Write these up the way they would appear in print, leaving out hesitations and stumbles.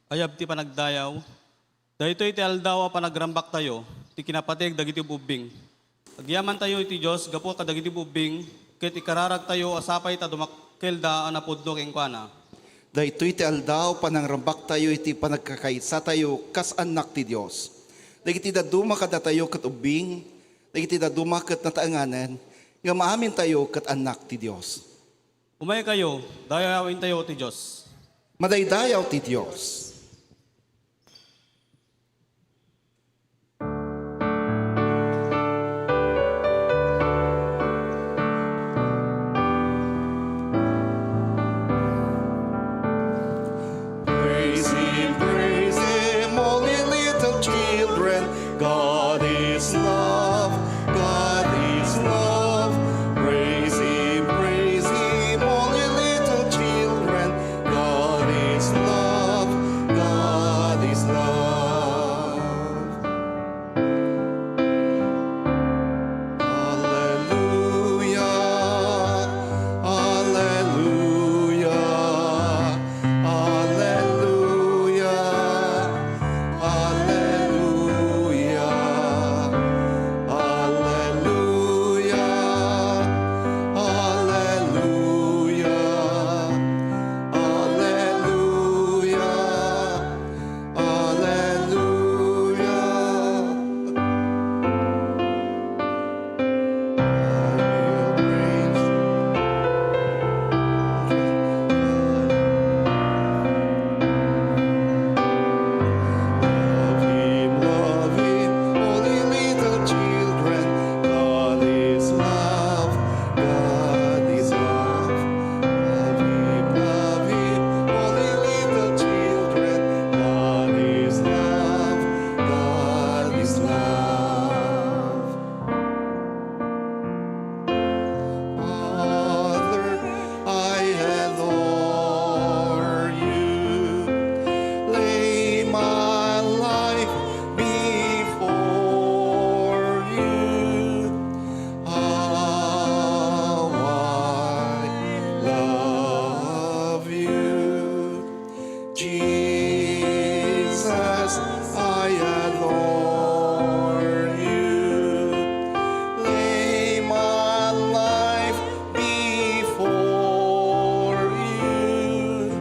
Ayab ti panagdayaw. Daytoy iti aldaw a panagrambak tayo, ti kinapatig dagiti bubing. Agyaman tayo iti Diyos, gapo kadagiti bubing, ket ikararag tayo asapay ta dumakkelda a napudno kengkuana. Daytoy ti aldaw panangrambak tayo iti panagkakaitsa tayo kas anak ti Dios. Dagiti daduma kada tayo ket ubing, dagiti daduma ket nataanganan, nga maamin tayo ket anak ti Dios. Umay kayo, dayawin tayo ti Diyos. Madaydayaw ti Dios. Praise Him, all ye little children. God is love, God is love. Praise Him, all ye little children. God is love, God is love. Hallelujah, hallelujah, hallelujah, hallelujah, hallelujah, hallelujah, Love Him, all ye little children. God is love, God is love. Love Him, all ye little children. God is love, God is love. Father, I adore you. Lay my life before you. How I love you. Jesus, I adore you. Lay my life before you.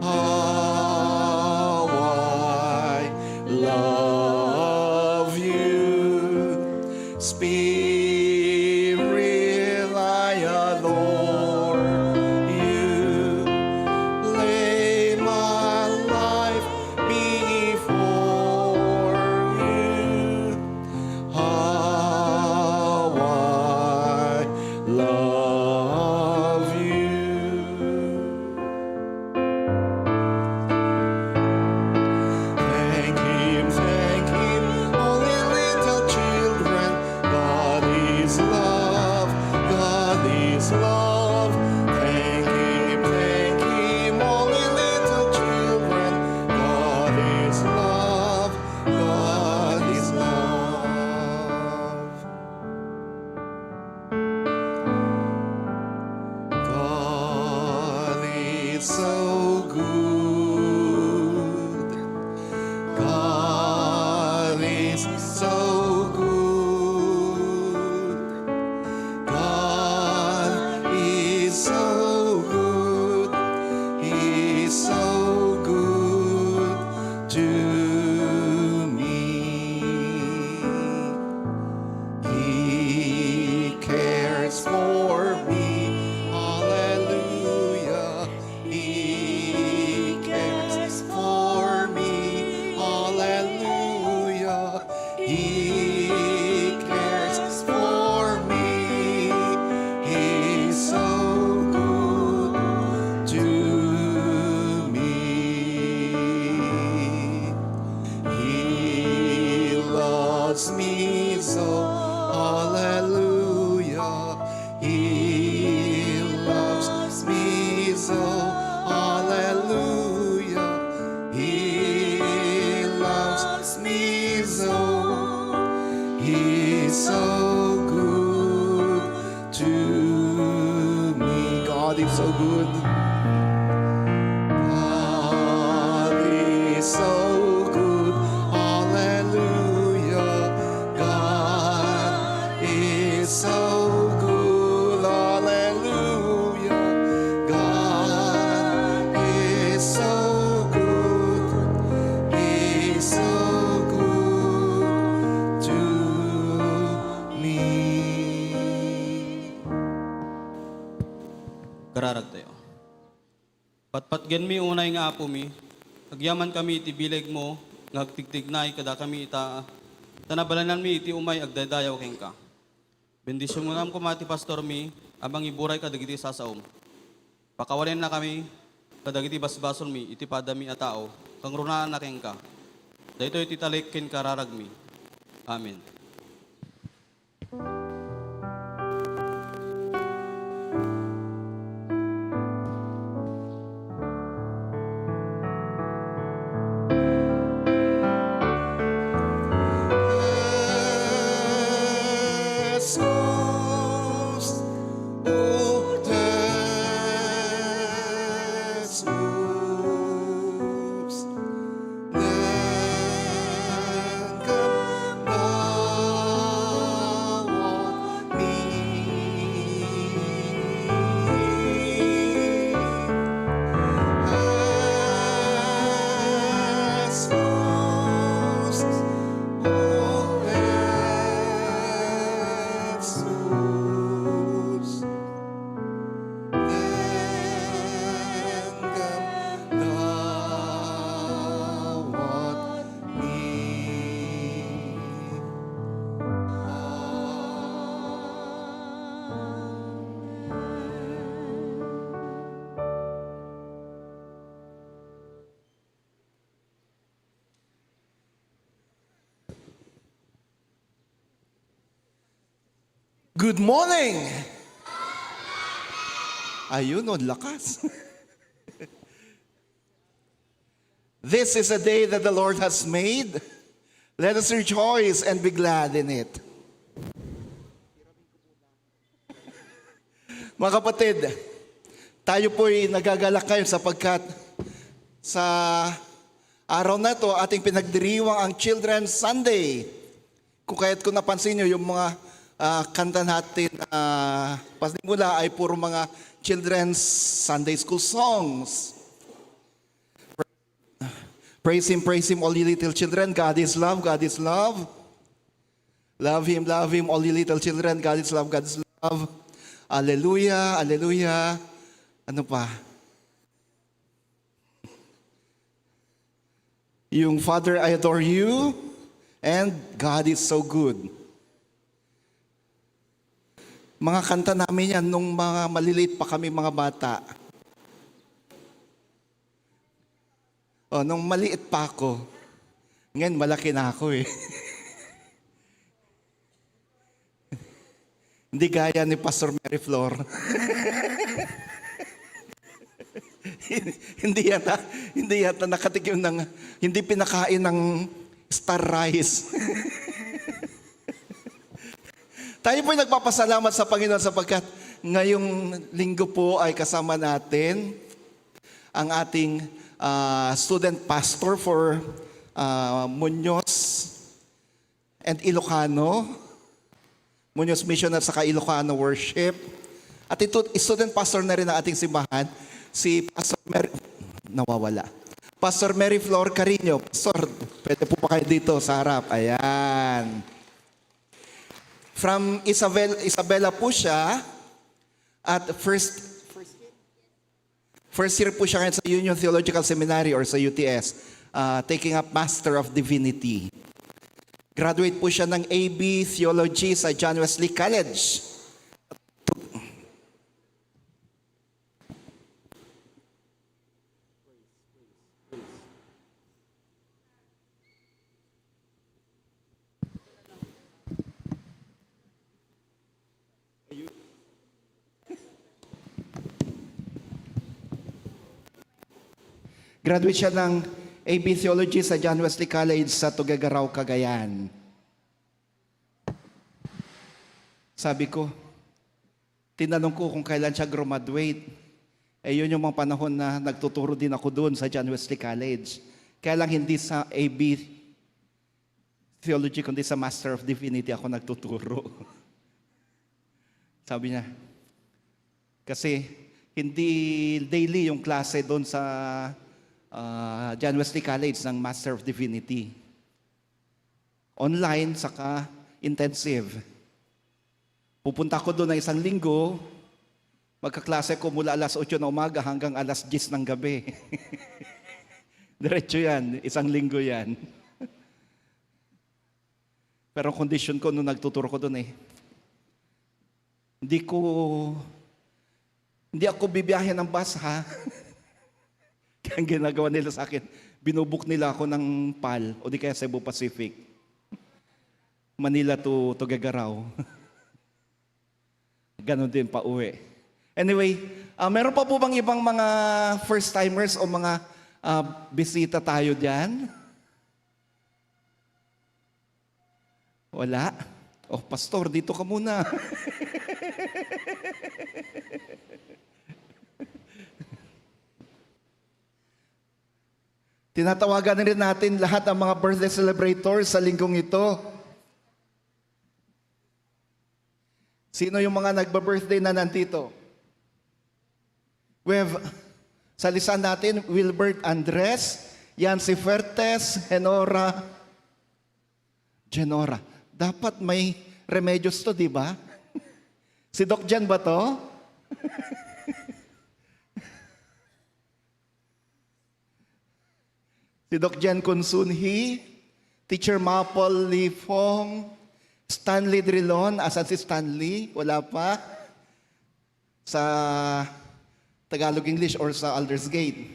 How I love you. Spirit, I adore you. Lay my life before you. How I love you. Thank Him, all ye little children. God is love, God is love. Thank Him, all ye little children. God is love, God is love. God is so good. God is so good. God is so good. He's so good to me. He cares for me. Hallelujah. He cares for me. Hallelujah. He cares for me. He's so good to me. He loves me so. Hallelujah. He loves me so. Hallelujah. He loves me so. He's so good to me. God is so good. God Kararag tayo. Patpatgen mi unay nga apo mi, agyaman kami iti bileg mo, ngagtigtignay kada kami ita, tanabalanan mi iti umay agdadayaw keng ka. Bendisyon mo nam kumati pastor mi, abang iburay kadagiti sasaom. Pakawalan na kami, kadagiti basbason mi, iti padami a tao, kang runaan na keng ka. Dahito iti talik ken kararag mi. Amen. Jesus, oh Jesus, nanggagawa Jesus, oh Jesus, nanggagawat mi. Good morning! Ayun, oh, lakas. This is a day that the Lord has made. Let us rejoice and be glad in it. Mga kapatid, tayo po'y nagagalak ngayon sapagkat sa araw na to ating pinagdiriwang ang Children's Sunday. Kung napansin nyo, yung mga kanta natin pasimula ay puro mga children's Sunday school songs. Praise Him, all ye little children. God is love, God is love. Love Him, all ye little children. God is love, God is love. Alleluia, alleluia. Ano pa? Yung Father, I adore you. And God is so good. Mga kanta namin yan nung mga maliliit pa kami mga bata. O, nung maliit pa ako. Ngayon, malaki na ako eh. Hindi gaya ni Pastor Mary Flor. hindi yata nakatikim ng, hindi pinakain ng star rice. Tayo po'y nagpapasalamat sa Panginoon sapagkat ngayong linggo po ay kasama natin ang ating student pastor for Muñoz and Ilocano, Muñoz Mission at saka Ilocano Worship. At ito, student pastor na rin ang ating simbahan, si Pastor Mary, nawawala. Pastor Mary Flor Carino. Pastor, pwede po pa kayo dito sa harap. Ayan. From Isabela po siya at first year po siya ngayon sa Union Theological Seminary or sa UTS, taking up Master of Divinity. Graduate po siya ng AB Theology sa John Wesley College. Graduate siya ng AB Theology sa John Wesley College sa Tuguegarao, Cagayan. Sabi ko, tinanong ko kung kailan siya graduate. Yun yung mga panahon na nagtuturo din ako doon sa John Wesley College. Kaya lang hindi sa AB Theology, kundi sa Master of Divinity ako nagtuturo. Sabi niya, kasi hindi daily yung klase doon sa John Wesley College ng Master of Divinity. Online, saka intensive. Pupunta ko doon ng isang linggo, Magkaklase ko mula alas 8 ng umaga hanggang alas 10 ng gabi. Diretso yan, isang linggo yan. Pero condition ko nung nagtuturo ko doon hindi ako bibiyahe ng bus, ha? Kaya ang ginagawa nila sa akin, binubuk nila ako ng PAL o di kaya Cebu Pacific. Manila to Gagaraw. Ganon din pa uwi. Anyway, meron pa po bang ibang mga first-timers o mga bisita tayo dyan? Wala? Oh, pastor, dito ka muna. Tinatawagan rin natin lahat ng mga birthday celebrators sa linggong ito. Sino yung mga nagba-birthday na nandito? We have, sa lisan natin, Wilbert Andres, Yancy Fertes, Genora. Dapat may remedios to, di ba? Si Doc Jan ba to? Si Doc Jan Consunhi, Teacher Maple Lifong, Stanley Drilon. Asan si Stanley? Wala pa. Sa Tagalog English or sa Aldersgate.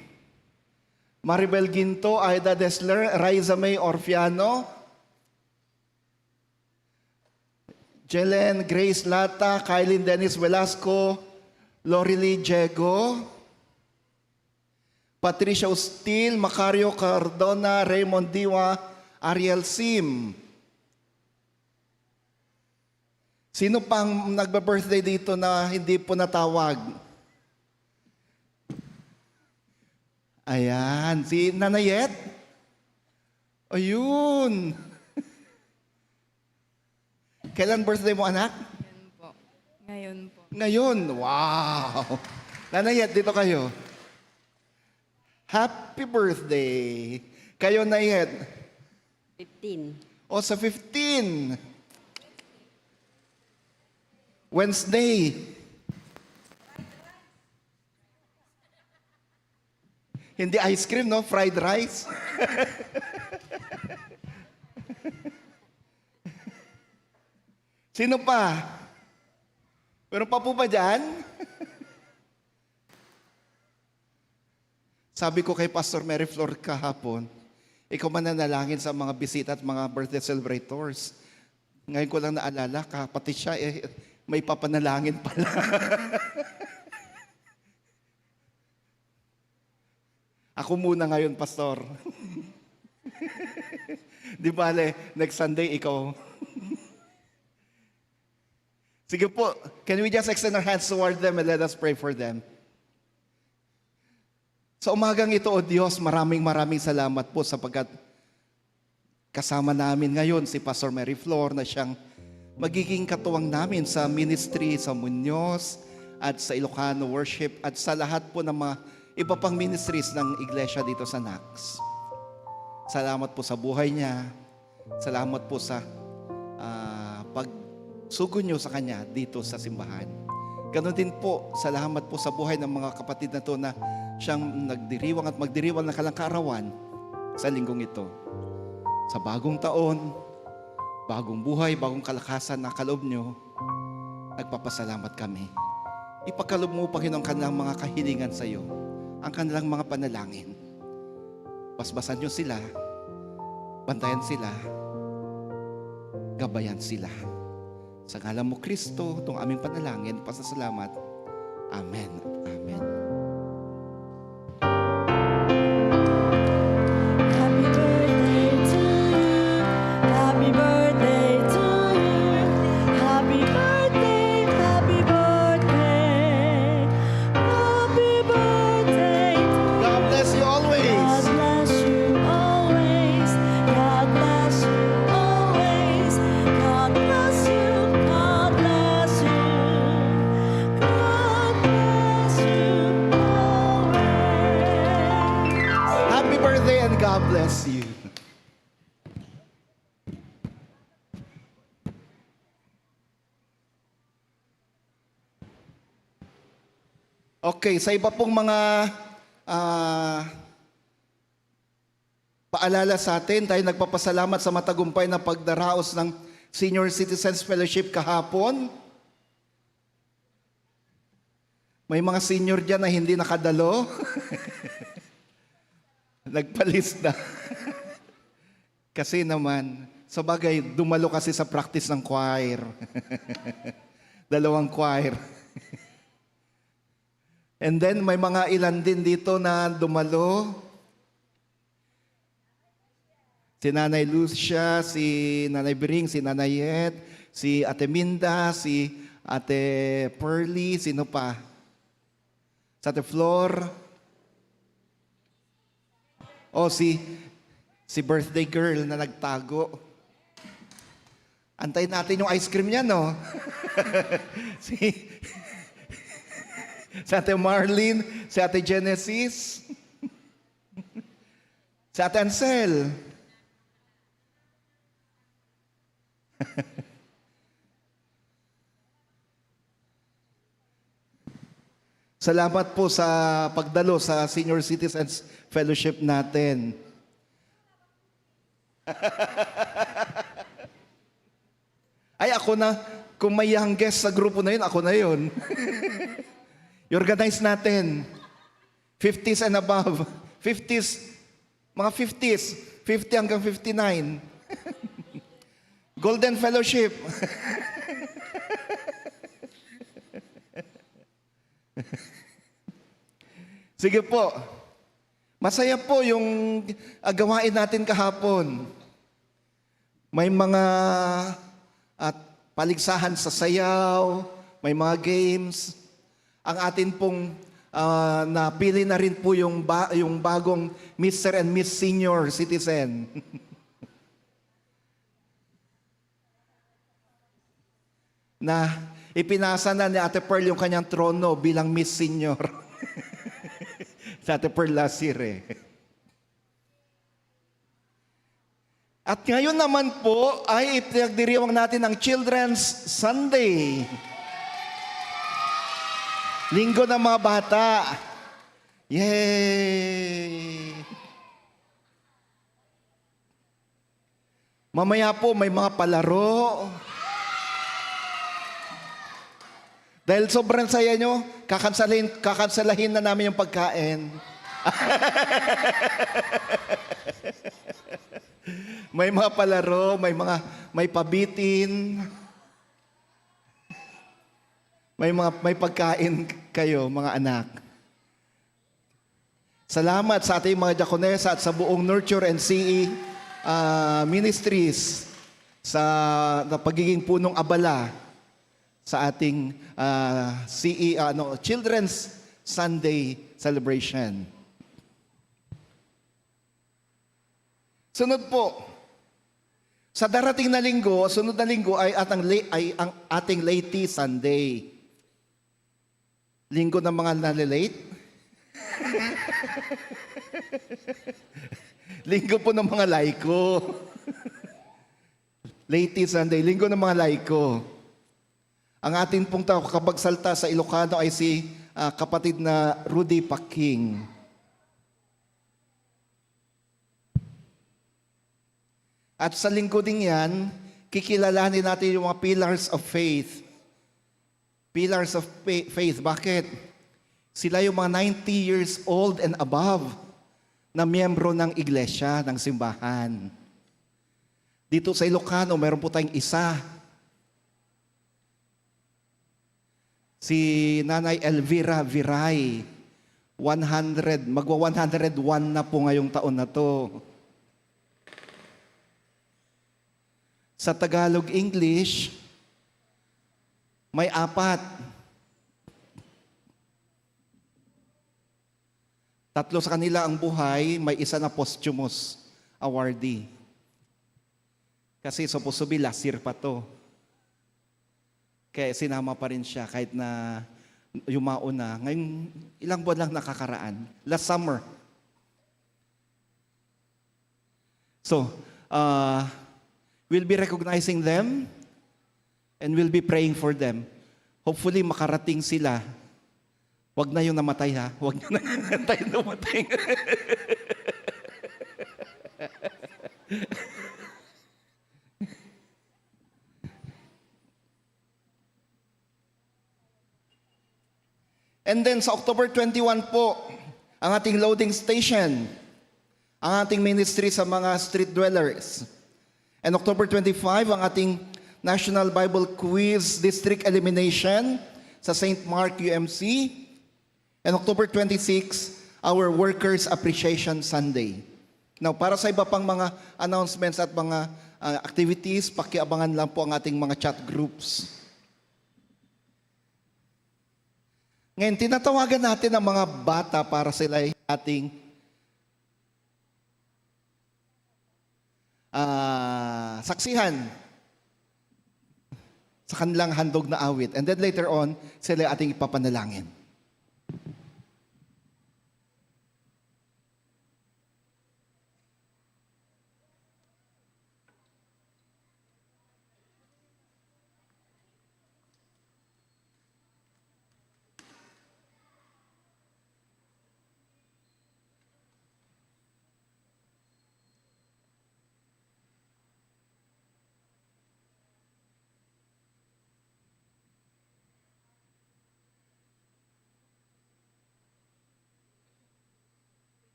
Maribel Ginto, Aida Desler, Raiza May Orfiano, Jelen Grace Lata, Kylin Dennis Velasco, Lorely Diego, Patricia Ustil, Macario Cardona, Raymond Diwa, Ariel Sim. Sino pang nagba-birthday dito na hindi po natawag? Ayan, si Nanayet. Ayun. Kailan birthday mo, anak? Ngayon po. Ngayon po. Ngayon. Wow. Nanayet, dito kayo. Happy birthday. Kayo, Nayet? 15. O, sa 15. Wednesday. Hindi ice cream, no? Fried rice. Sino pa? Meron pa po ba dyan? Sabi ko kay Pastor Mary Flor kahapon, ikaw mananalangin sa mga bisita at mga birthday celebrators. Ngayon ko lang naalala, kapatid siya, may papanalangin pala. Ako muna ngayon, Pastor. Di bale, next Sunday, ikaw. Sige po, can we just extend our hands toward them and let us pray for them? Sa umagang ito, O Diyos, maraming salamat po sapagkat kasama namin ngayon si Pastor Mary Flor na siyang magiging katuwang namin sa ministry sa Muñoz at sa Ilocano Worship at sa lahat po ng mga iba pang ministries ng iglesia dito sa NACS. Salamat po sa buhay niya. Salamat po sa pagsugod niyo sa kanya dito sa simbahan. Ganon din po, salamat po sa buhay ng mga kapatid na to na siyang nagdiriwang at magdiriwang ng kalangkarawan sa linggong ito. Sa bagong taon, bagong buhay, bagong kalakasan na kaloob niyo, nagpapasalamat kami. Ipagkaloob mo, Panginoon, ang kanilang mga kahilingan sa iyo, ang kanilang mga panalangin. Basbasan niyo sila, bantayan sila, gabayan sila. Sa ngalan mo, Kristo, itong aming panalangin, pasasalamat. Amen. Amen. Happy birthday to you. Happy birthday to you. Happy birthday, happy birthday. Happy birthday to you. God bless you always. God bless you always. God bless you always. God bless you. God bless you. God bless you. Okay, sa iba pong mga paalala sa atin, tayo nagpapasalamat sa matagumpay na pagdaraos ng Senior Citizens Fellowship kahapon. May mga senior dyan na hindi nakadalo. Nagpalis na. Kasi naman, sa bagay, dumalo kasi sa practice ng choir. Dalawang choir. And then may mga ilan din dito na dumalo. Si Nanay Lucia, si Nanay Bring, si Nanay Yet, si Ate Minda, si Ate Pearly, sino pa? Sa Ate Flor. O si birthday girl na nagtago. Antayin natin yung ice cream niya, no? Si Ate Marlene, si Ate Genesis, si Ate Ansel. Salamat po sa pagdalo sa Senior Citizens Fellowship natin. Ay, ako na. Kung may young guest sa grupo na yun, ako na yun. I-organize natin. 50s and above. 50s, mga 50s. 50 hanggang 59. Golden Fellowship. Sige po. Masaya po yung gawain natin kahapon. May mga paligsahan sa sayaw, may mga games. Ang atin pong napili na rin po yung bagong Mr. and Miss Senior Citizen. Na ipinasa na ni Ate Pearl yung kanyang trono bilang Miss Senior. Sa Ate Pearl Lasire. At ngayon naman po ay ipinagdiriwang natin ang Children's Sunday. Linggo ng mga bata. Yay! Mamaya po may mga palaro. Dahil sobrang saya nyo, kakansalahin na namin yung pagkain. May mga palaro, may pabitin. May pagkain kayo, mga anak. Salamat sa ating mga diakonesa at sa buong Nurture and CE Ministries sa pagiging punong abala sa ating Children's Sunday celebration. Sunod po, sa darating na linggo, sunod na linggo ay ang ating Lady Sunday. Linggo ng mga nalilate. Linggo po ng mga laiko. Lady Sunday, linggo ng mga laiko. Ang ating pong kapagsalta sa Ilocano ay si kapatid na Rudy Paking. At sa linggo din yan, kikilalanin natin yung mga pillars of faith. Pillars of faith. Bakit? Sila yung mga 90 years old and above na miyembro ng iglesia, ng simbahan. Dito sa Ilocano, meron po tayong isa. Si Nanay Elvira Viray, 101 na po ngayong taon na to. Sa Tagalog English, may 4. 3 sa kanila ang buhay, may isa na posthumous awardee. Kasi supposed to be last year pa to. Kaya sinama pa rin siya kahit na yumao na. Ngayon, ilang buwan lang nakakaraan. Last summer. So, we'll be recognizing them and we'll be praying for them. Hopefully, makarating sila Huwag na yung namatay ha. Huwag na tayo namatay. And then sa October 21 po, ang ating loading station, ang ating ministry sa mga street dwellers. And October 25, ang ating National Bible Quiz District Elimination sa St. Mark UMC. And October 26, our Workers Appreciation Sunday. Now, para sa iba pang mga announcements at mga activities, pakiabangan lang po ang ating mga chat groups. Ngayon, tinatawagan natin ang mga bata para sila ay ating saksihan sa kanilang handog na awit. And then later on, sila ating ipapanalangin.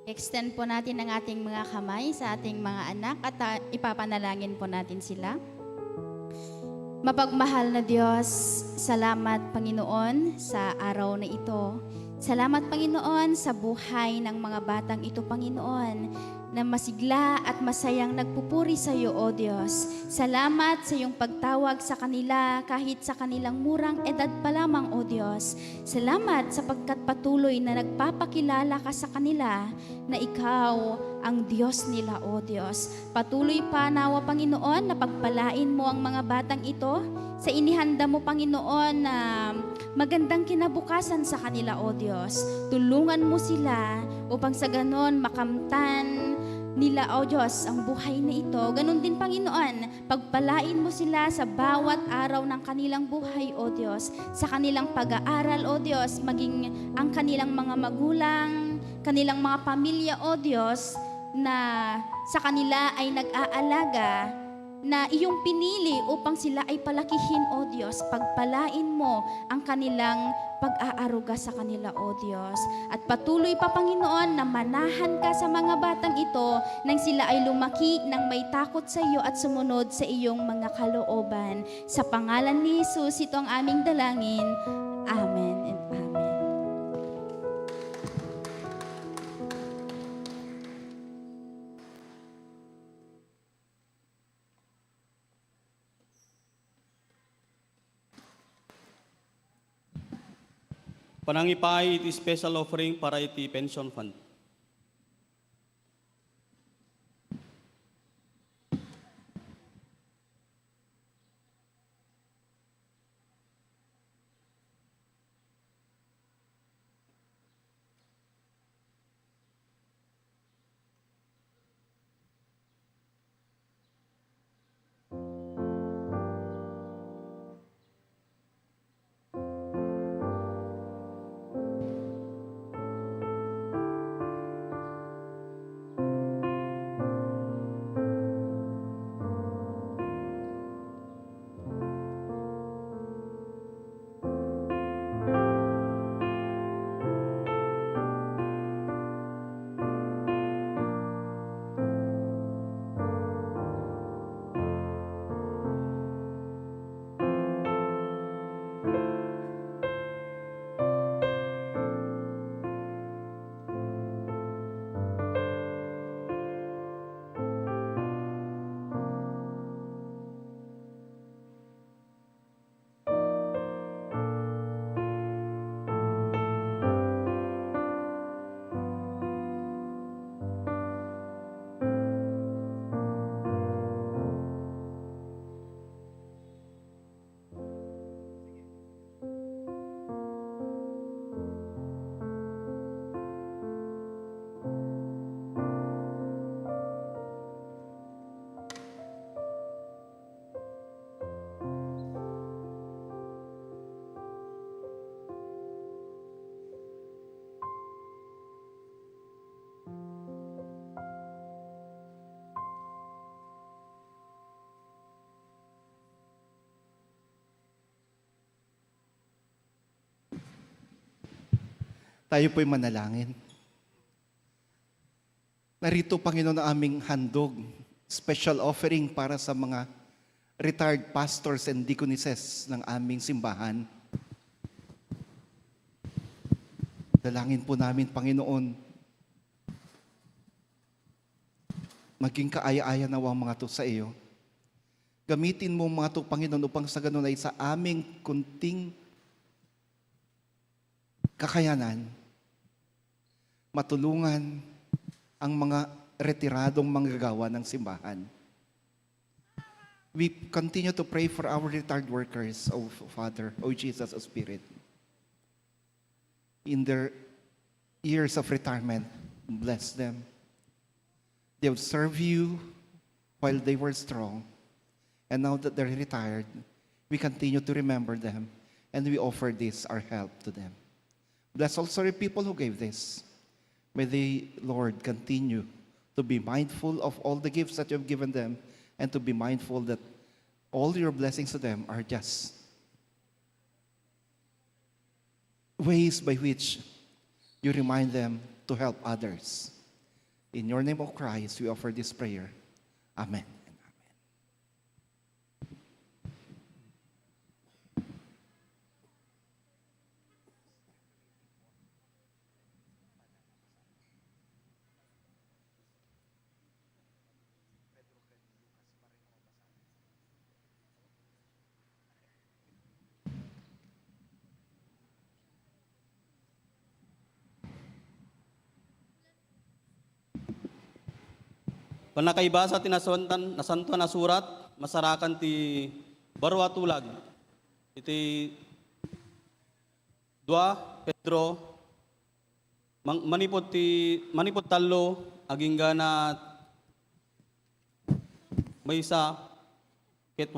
Extend po natin ang ating mga kamay sa ating mga anak at ipapanalangin po natin sila. Mapagmahal na Diyos, salamat Panginoon sa araw na ito. Salamat Panginoon sa buhay ng mga batang ito Panginoon na masigla at masayang nagpupuri sa iyo o Diyos. Salamat sa iyong pagtawag sa kanila kahit sa kanilang murang edad pa lamang o Diyos. Salamat sapagkat patuloy na nagpapakilala ka sa kanila na ikaw ang Diyos nila o Diyos. Patuloy pa nawa Panginoon na pagpalain mo ang mga batang ito sa inihanda mo Panginoon na magandang kinabukasan sa kanila o Diyos. Tulungan mo sila upang sa ganon makamtan nila o Diyos ang buhay na ito. Ganon din Panginoon, pagpalain mo sila sa bawat araw ng kanilang buhay o Diyos. Sa kanilang pag-aaral o Diyos, maging ang kanilang mga magulang, kanilang mga pamilya o Diyos na sa kanila ay nag-aalaga na iyong pinili upang sila ay palakihin, O Diyos. Pagpalain mo ang kanilang pag-aaruga sa kanila, O Diyos. At patuloy pa, Panginoon, na manahan ka sa mga batang ito nang sila ay lumaki nang may takot sa iyo at sumunod sa iyong mga kalooban. Sa pangalan ni Jesus, ito ang aming dalangin. Amen and Amen. Panangipay iti special offering para iti pension fund. Tayo po'y manalangin. Narito, Panginoon, ang aming handog, special offering para sa mga retired pastors and deaconesses ng aming simbahan. Dalangin po namin, Panginoon, maging kaaya-aya nawa ang mga to sa iyo. Gamitin mo mga to, Panginoon, upang sa ganun ay sa aming kunting kakayanan, matulungan ang mga retiradong manggagawa ng simbahan. We continue to pray for our retired workers, O Father, O Jesus, O Spirit. In their years of retirement, bless them. They would serve you while they were strong. And now that they're retired, we continue to remember them and we offer this, our help to them. Bless also the people who gave this. May the Lord continue to be mindful of all the gifts that you have given them and to be mindful that all your blessings to them are just ways by which you remind them to help others. In your name, O Christ, we offer this prayer. Amen. Panakaibasa ti nasantuan na surat, masarakan ti barwa tulag. Iti 2 Pedro, manipod talo, aging gana maysa ket 8.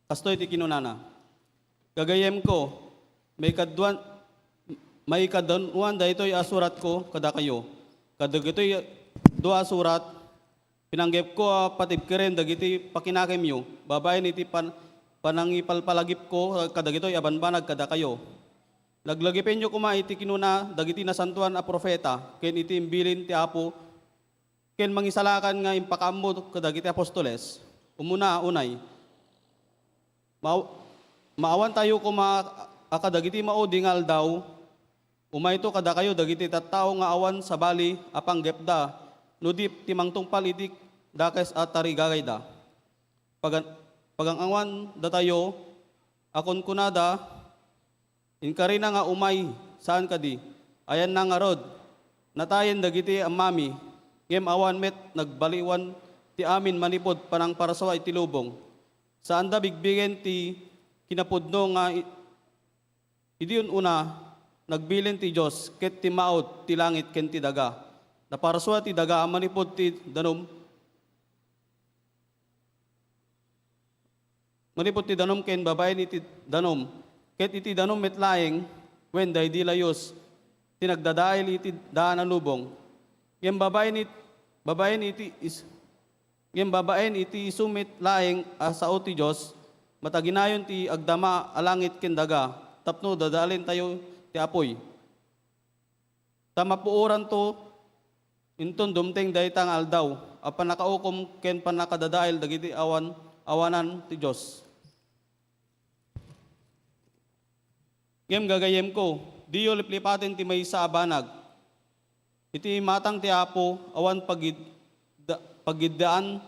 Kastoy ti kinunana. Gagayem ko, may kadunwan daytoy asurat ko kada kayo. Kadagitoy dua surat, pinanggep ko patib keren dagiti pakinakem yu. Babae iti panangipalpalagip ko kadagitoy abanbanag kada kayo. Laglagipin nyo kuma iti kinuna dagiti nasantuan a profeta ken iti imbilin ti Apo ken mangisalakan nga impakaammo kadagiti apostoles. Unay. Maawan tayo kuma akadagiti maudingal daw. Umayto kada kayo dagiti tattao nga awan sa bali apang gepda nudip timang tungpal idik dakes at tarigagay da. Pagangawan da tayo akon kunada inkarina nga umay saan kadi ayan na nga rod natayen dagiti amami ngem awan met nagbaliwan ti amin manipod panang parasawa iti lubong saan da bigbigen ti kinapudno nga idiyon una nagbilin ti Diyos, ket ti maot, ti langit, ken ti daga. Naparaswa ti daga, manipod ti danom. Manipod ti danom, ken babae ni ti danom. Ket iti danom metlaeng, when day di layos, tinagdadail iti daan ang lubong. Yung babae iti isumit laeng asao ti Diyos, mataginayon ti agdama alangit ken daga, tapno dadalin tayo ti apoy. Tamapuuran to, inton dumteng daytang aldaw, apan nakaukom ken panakadadail dagiti awanan ti Diyos. Ngem gagayem ko, diyo liplipatin ti maysa abanag. Iti matang ti Apo, awan pagiddaan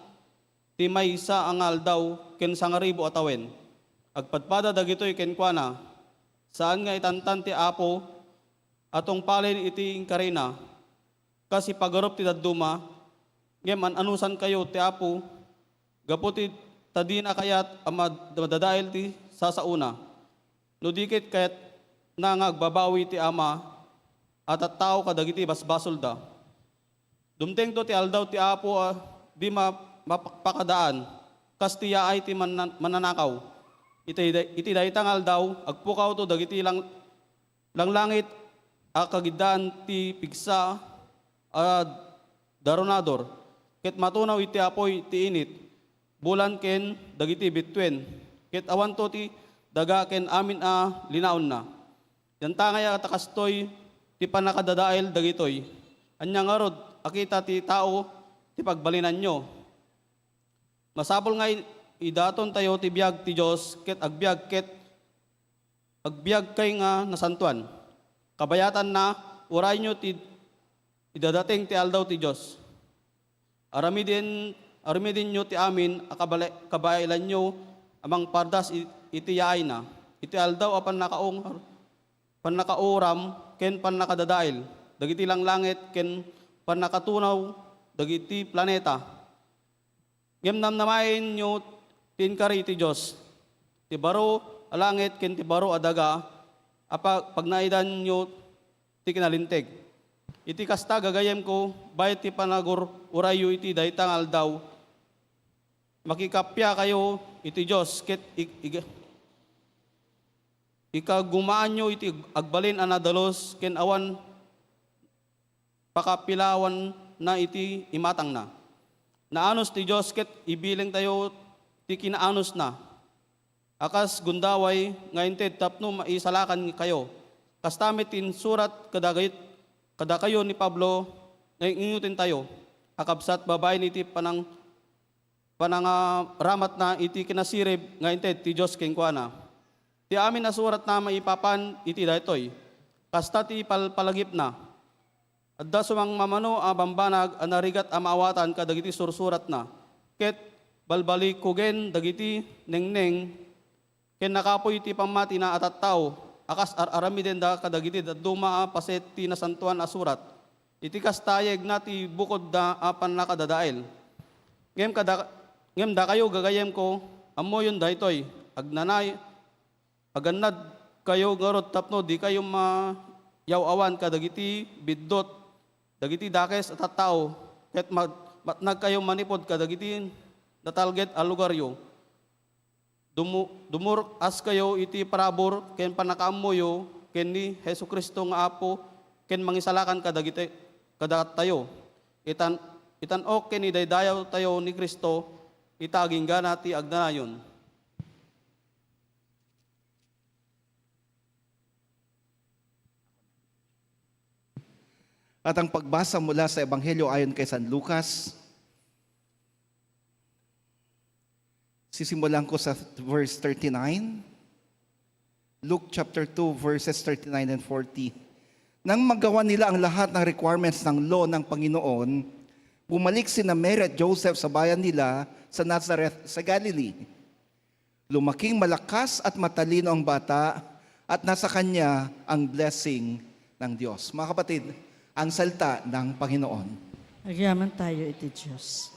ti maysa ang aldaw ken sangaribo atawen. Agpadpada dagitoy ken kuana, saan nga itantan ti Apo atong palin iti karina kasi pagarup ti dadduma ngem anusan kayo ti Apo gapu ti tadina kayat madadail ti sasauna no dikit kayat nangagbabawi ti Ama at tao kadagiti basbasol da dumteng to ti aldaw ti Apo di mapakadaan kas ti yaay ti mananakaw iti daytang aldaw agpukaw to dagiti langlangit akagidaan ti pigsa daronador ket matunaw iti apoy ti init bulan ken dagiti bitwen ket awan to ti daga ken amin linaon na yanta ngaya takastoy ti panakadadael dagitoy anyang arod akita ti tao ti pagbalinan nyo masapol nga idaton tayo ti biag ti Diyos ket agbiag kay nga nasantuan. Kabayatan na uray nyo ti idadating ti aldaw ti Diyos. Aramidin nyo ti amin kabaylan nyo amang pardas iti yaay na. Iti aldaw apan nakauram ken pan nakadadail. Dagiti lang langit ken pan nakatunaw dagiti planeta. Ngem namnamain nyo tinkari ti Diyos, ti baro alangit ken ti baro adaga, pag naidan nyo ti kinalinteg. Iti kasta gagayem ko, bayit ti panagur urayo iti daytang aldaw, makikapya kayo iti Diyos, ket ikagumaan nyo iti agbalin anadalos, ken awan pakapilawan na iti imatang na. Naanos ti Diyos, ket ibileng tayo ti kinaanos na. Akas gundaway ngayon tapno maisalakan kayo. Kastamit in surat kada kayo ni Pablo ingutin tayo. Akabsat babae ni iti panang ramat na iti kinasirib nga inted ti Diyos ken kuana. Ti amin na surat na maipapan iti daytoy. Kasta ti palpalagip na. Adda sumang mamano a bambanag a narigat a maawatan kadagiti sursurat na. Ket balbali kugen dagiti nengneng ken nakapoy ti pamati na atat tao. Akas aramiden da kadagiti duma a paset ti nasantuan a surat. Iti kastayeg na ti bukod da apan nakadadael. Ngem da kayo gagayem ko, ammo yun daytoy, agannad kayo garot tapno, di kayo mayaw-awan kadagiti biddot, dagiti dakes at tao, ket matnag kayo manipod kadagiti natalget a lugaryo. Dumur as kayo iti parabor, ken panakaammoyo, ken ni Hesu Kristo nga apo, ken mangisalakan kadagiti kadat tayo. Itan ok ni daydayaw tayo ni Kristo, itaging gana ti agnanayon. At ang pagbasa mula sa Ebanghelyo ayon kay San Lucas, sisimulan ko sa verse 39. Luke chapter 2 verses 39 and 40. Nang magawa nila ang lahat ng requirements ng law ng Panginoon, bumalik sina Mary at Joseph sa bayan nila sa Nazareth sa Galilee. Lumaking malakas at matalino ang bata at nasa kanya ang blessing ng Diyos. Mga kapatid, ang salita ng Panginoon. Nagyaman tayo iti Diyos.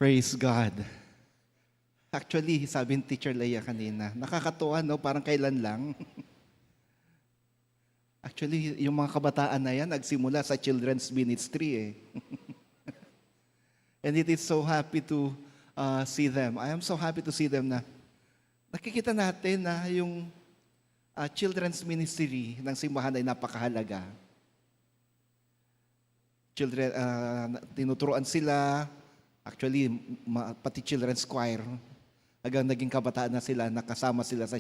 Praise God. Actually, sabi ni Teacher Leia kanina, nakakatuwa, no? Parang kailan lang. Actually, yung mga kabataan na yan, nagsimula sa children's ministry eh. And it is so happy to see them. I am so happy to see them na nakikita natin na yung children's ministry ng simbahan ay napakahalaga. Children, tinuturuan sila, actually, pati children's choir, hanggang naging kabataan na sila, nakasama sila sa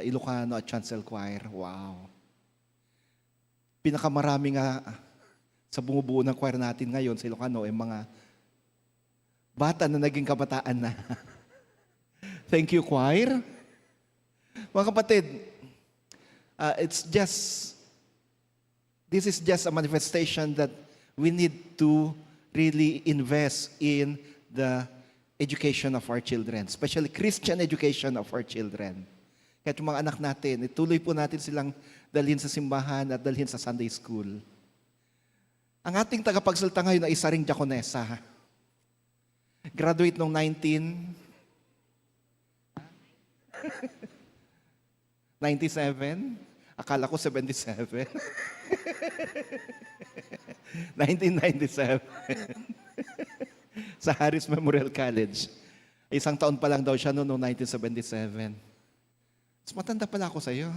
Ilocano at Chancel Choir. Wow. Pinakamarami nga sa bumubuo ng choir natin ngayon sa Ilocano ay mga bata na naging kabataan na. Thank you, choir. Mga kapatid, this is just a manifestation that we need to really invest in the education of our children, especially Christian education of our children. Kahit yung mga anak natin, ituloy po natin silang dalhin sa simbahan at dalhin sa Sunday school. Ang ating tagapagsalita ngayon ay isa ring diakonesa. Graduate noong 97? Akala ko 77. 1997. Sa Harris Memorial College. Isang taon pa lang daw siya noong 1977. Mas matanda pala ako sa iyo.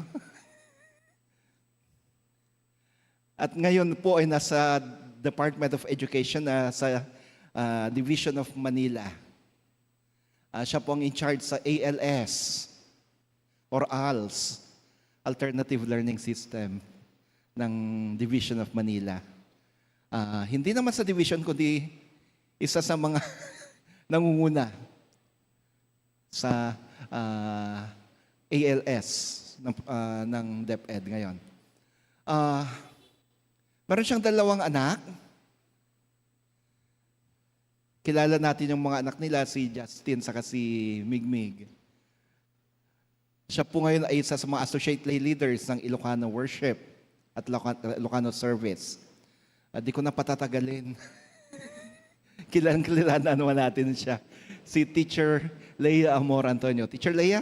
At ngayon po ay nasa Department of Education sa Division of Manila. Siya po ang in charge sa ALS or ALS, Alternative Learning System ng Division of Manila. Hindi naman sa division, kundi isa sa mga nangunguna sa ALS ng DepEd ngayon. Meron siyang 2 anak. Kilala natin yung mga anak nila, si Justin saka si Migmig. Siya po ngayon ay isa sa mga associate lay leaders ng Ilocano Worship at Ilocano Service. Di ko na patatagalin. Kilala naman natin siya. Si Teacher Leia Amor Antonio. Teacher Leia?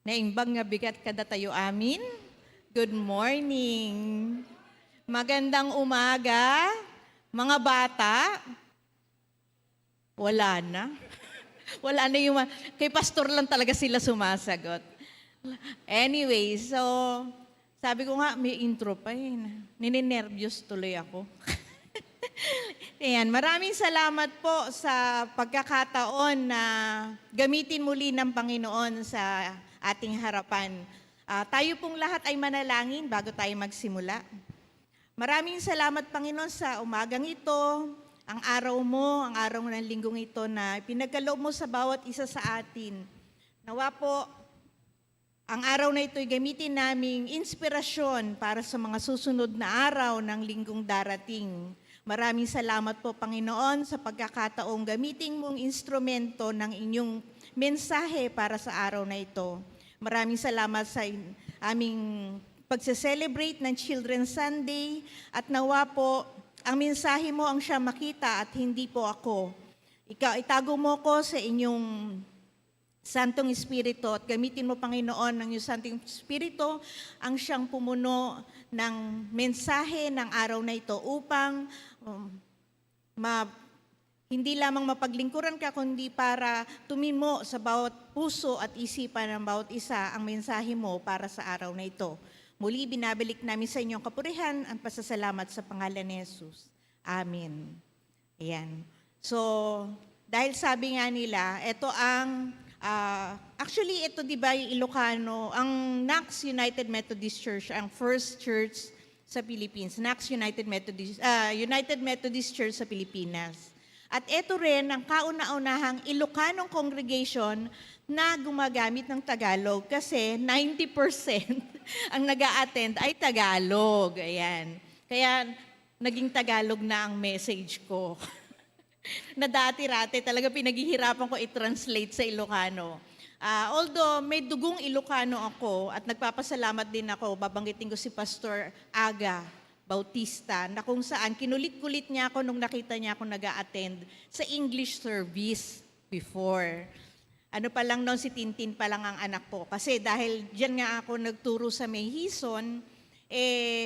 Naimbang nga bigat kada tayo amin. Good morning. Magandang umaga, mga bata. Wala na. Wala na yung... Kay pastor lang talaga sila sumasagot. Anyway, so... Sabi ko nga, may intro pa eh. Nininervyos tuloy ako. Ayan, maraming salamat po sa pagkakataon na gamitin muli ng Panginoon sa ating harapan. Tayo pong lahat ay manalangin bago tayo magsimula. Maraming salamat, Panginoon, sa umagang ito, ang araw mo, ang araw ng linggong ito na pinagkaloob mo sa bawat isa sa atin. Nawa po, ang araw na ito ay gamitin naming inspirasyon para sa mga susunod na araw ng linggong darating. Maraming salamat po, Panginoon, sa pagkakataong gamitin mong instrumento ng inyong mensahe para sa araw na ito. Maraming salamat sa aming pagse-celebrate ng Children's Sunday at nawa po, ang mensahe mo ang siya makita at hindi po ako. Itago mo ko sa inyong Santong Espiritu at gamitin mo, Panginoon, ng iyong Santong Espiritu ang siyang pumuno ng mensahe ng araw na ito upang hindi lamang mapaglingkuran ka, kundi para tumimo sa bawat puso at isipan ng bawat isa ang mensahe mo para sa araw na ito. Muli, binabalik namin sa inyong kapurihan ang pasasalamat sa pangalan ni Jesus. Amen. Ayan. So, dahil sabi nga nila, ito ang, actually ito di ba yung Ilocano, ang NACS United Methodist Church, ang first church sa Philippines. NACS United Methodist Church sa Pilipinas. At ito rin ang kauna-unahang Ilocanong congregation na gumagamit ng Tagalog kasi 90% ang nag-a-attend ay Tagalog. Ayan. Kaya naging Tagalog na ang message ko. Na dati-rate talaga pinaghihirapan ko i-translate sa Ilocano. Although may dugong Ilocano ako at nagpapasalamat din ako, babanggitin ko si Pastor Aga Bautista, na kung saan kinulit-kulit niya ako nung nakita niya ako nag-a-attend sa English service before. Ano pa lang noon, si Tintin pa lang ang anak ko. Kasi dahil diyan nga ako nagturo sa May Hison,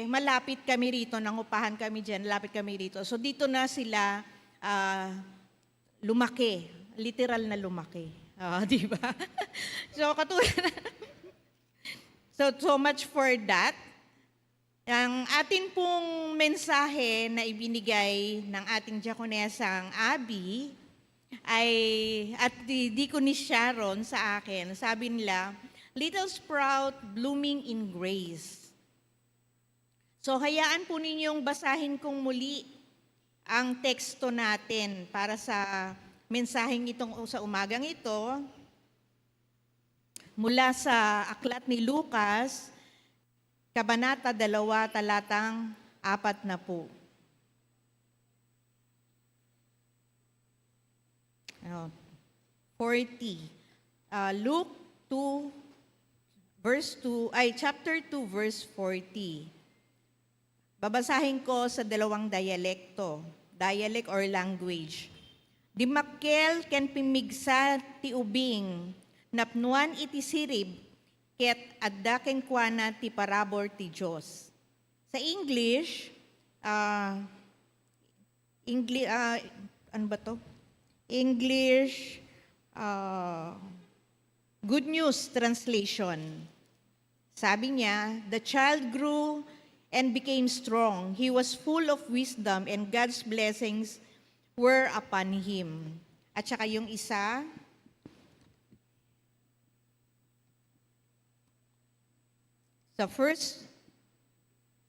malapit kami rito, nangupahan kami diyan, malapit kami rito. So dito na sila lumaki, literal na lumaki. Di ba? So so much for that. Ang atin pong mensahe na ibinigay ng ating diakonesang Abby at Deaconess Sharon sa akin, sabi nila, little sprout blooming in grace. So hayaan po ninyong basahin kong muli ang teksto natin para sa mensaheng itong sa umagang ito mula sa aklat ni Lucas, Kabanata 2, talatang 40. Oh, 40. Luke 2, verse 2, chapter 2, verse 40. Babasahin ko sa dalawang dialect or language. Di makkel ken pimigsa ti ubing, napnuan iti sirib, ket adda ken kuana ti parabor ti Dios. Sa English, ano ba to? English Good News Translation. Sabi niya, the child grew and became strong. He was full of wisdom and God's blessings were upon him. At saka yung isa, sa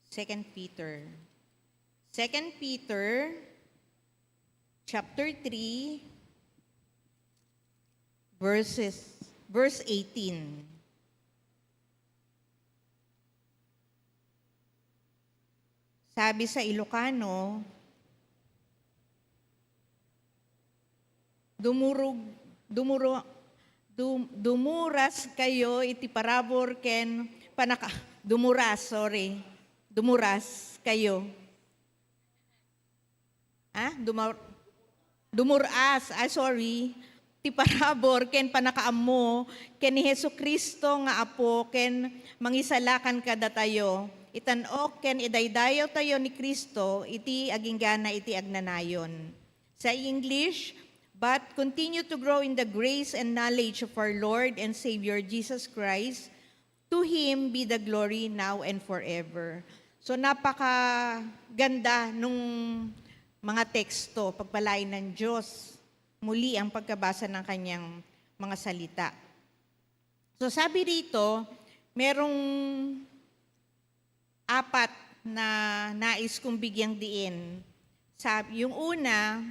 Second Peter chapter 3 verse 18. Sabi sa Ilocano, dumuras kayo iti parabor ken dumuras kayo. Ti parabor ken panakaammo ken ni Hesukristo nga apo ken mangisalakan kada tayo. Itan-ok ken idaydayaw tayo ni Kristo iti aginggana iti agnanayon. Sa English, but continue to grow in the grace and knowledge of our Lord and Savior Jesus Christ. To Him be the glory now and forever. So napakaganda nung mga teksto, pagpalain ng Diyos, muli ang pagkabasa ng kanyang mga salita. So sabi rito, merong 4 na nais kong bigyang diin. Yung una,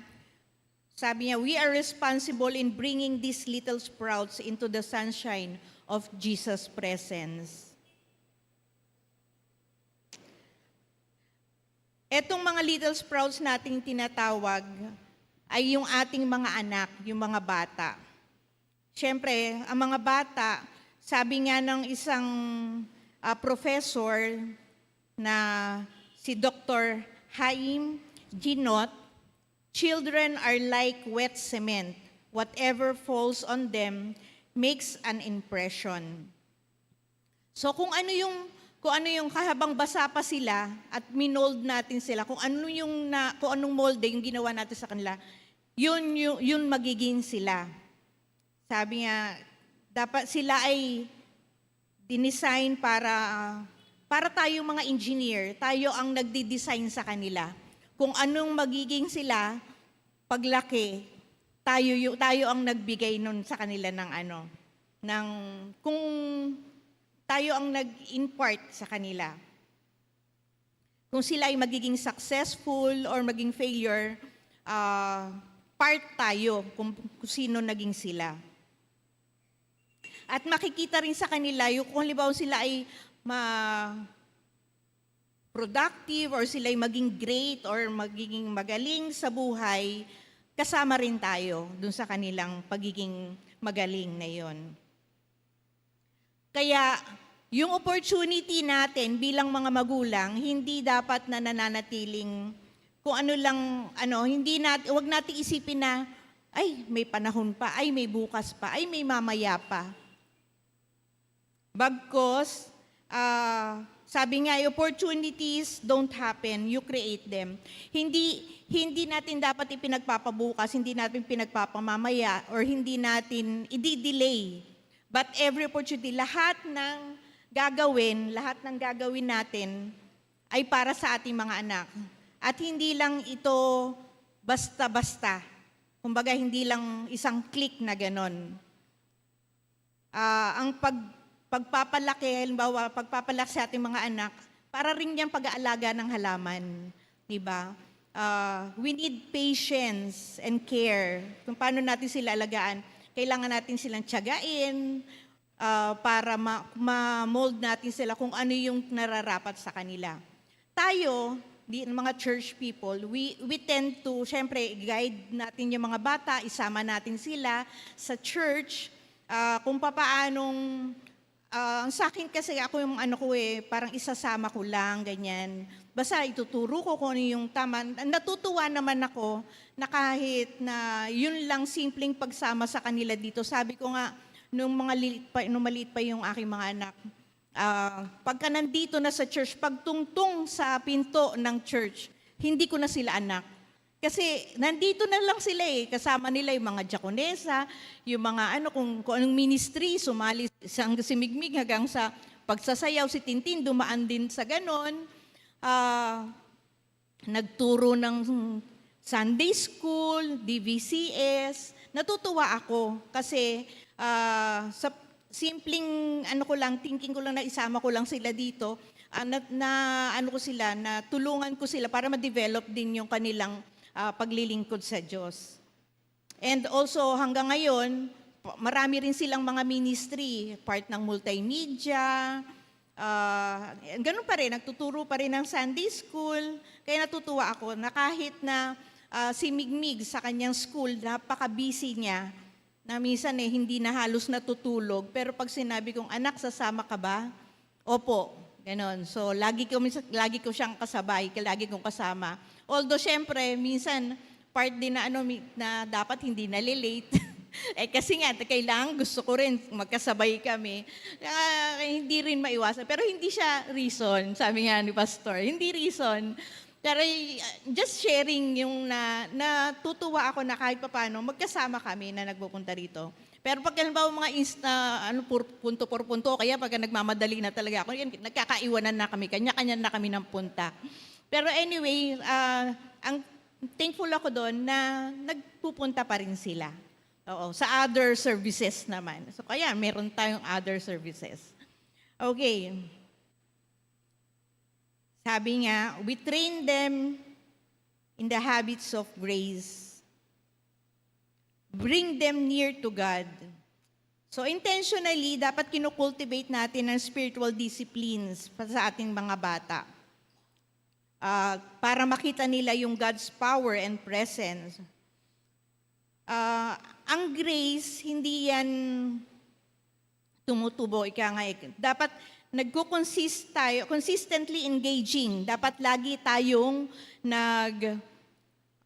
sabi niya, we are responsible in bringing these little sprouts into the sunshine of Jesus' presence. Etong mga little sprouts nating tinatawag ay yung ating mga anak, yung mga bata. Siyempre, ang mga bata, sabi nga ng isang professor na si Dr. Haim Ginot, children are like wet cement. Whatever falls on them makes an impression. So kung ano yung habang basa pa sila at minold natin sila, kung anong molde yung ginawa natin sa kanila, yun magiging sila. Sabi nga, dapat sila ay dinesign para tayo mga engineer, tayo ang nagdi-design sa kanila. Kung anong magiging sila, paglaki, tayo ang nagbigay nun sa kanila kung tayo ang nag-impart sa kanila. Kung sila ay magiging successful or maging failure, part tayo kung sino naging sila. At makikita rin sa kanila, kung halimbawa sila ay productive or sila ay maging great or magiging magaling sa buhay, kasama rin tayo dun sa kanilang pagiging magaling na yon. Kaya yung opportunity natin bilang mga magulang, hindi dapat na nananatiling kung ano lang, wag nating isipin na, ay, may panahon pa, ay, may bukas pa, ay, may mamaya pa. Bagkos, sabi nga, opportunities don't happen, you create them. Hindi natin dapat ipinagpapabukas, hindi natin pinagpapamamaya, or hindi natin i-delay. But every opportunity, lahat ng gagawin natin ay para sa ating mga anak. At hindi lang ito basta-basta. Kumbaga, hindi lang isang click na ganon. Ang pagpapalaki, halimbawa, pagpapalaki sa ating mga anak, para rin yung pag-aalaga ng halaman. Diba? We need patience and care. Kung paano natin sila alagaan. Kailangan natin silang tiyagain, para ma-mold natin sila kung ano yung nararapat sa kanila. Tayo, mga church people, we tend to, syempre, guide natin yung mga bata, isama natin sila sa church, kung papaanong, sa akin kasi ako yung parang isasama ko lang, ganyan. Basta ituturo ko kung ano yung tama. Natutuwa naman ako na kahit na yun lang simpleng pagsama sa kanila dito. Sabi ko nga, nung maliit pa yung aking mga anak, pagka nandito na sa church, pagtungtong sa pinto ng church, hindi ko na sila anak. Kasi nandito na lang sila kasama nila yung mga diakonesa, yung mga kung anong ministry, sumali si Migmig hanggang sa pagsasayaw, si Tintin, dumaan din sa ganon. Nagturo ng Sunday School, DVCS. Natutuwa ako kasi sa simpleng thinking ko lang na isama ko lang sila dito, na tulungan ko sila para ma-develop din yung kanilang paglilingkod sa Diyos. And also hanggang ngayon, marami rin silang mga ministry, part ng multimedia, ganun pa rin, nagtuturo pa rin ng Sunday School. Kaya natutuwa ako na kahit na si Migmig sa kanyang school, napaka-busy niya, na minsan hindi na halos natutulog. Pero pag sinabi kong, anak, sasama ka ba? Opo, ganon. So, lagi ko siyang kasabay, lagi kong kasama. Although, syempre, minsan, part din na dapat hindi nalilate. Kasi nga, kailangan, gusto ko rin magkasabay kami. Hindi rin maiwasan. Pero hindi siya reason, sabi nga ni Pastor. Hindi reason. Pero just sharing yung natutuwa ako na kahit paano, magkasama kami na nagpupunta rito. Pero pag halimbawa mga punto por punto, kaya pag nagmamadali na talaga ako, nagkakaiwanan na kami, kanya-kanya na kami ng punta. Pero anyway, ang thankful ako doon na nagpupunta pa rin sila. Oo, sa other services naman. So kaya meron tayong other services. Okay. Sabi nga, we train them in the habits of grace. Bring them near to God. So intentionally, dapat kinukultivate natin ang spiritual disciplines sa ating mga bata. Para makita nila yung God's power and presence. Ang grace, hindi yan tumutubo. Dapat consistently engaging. Dapat lagi tayong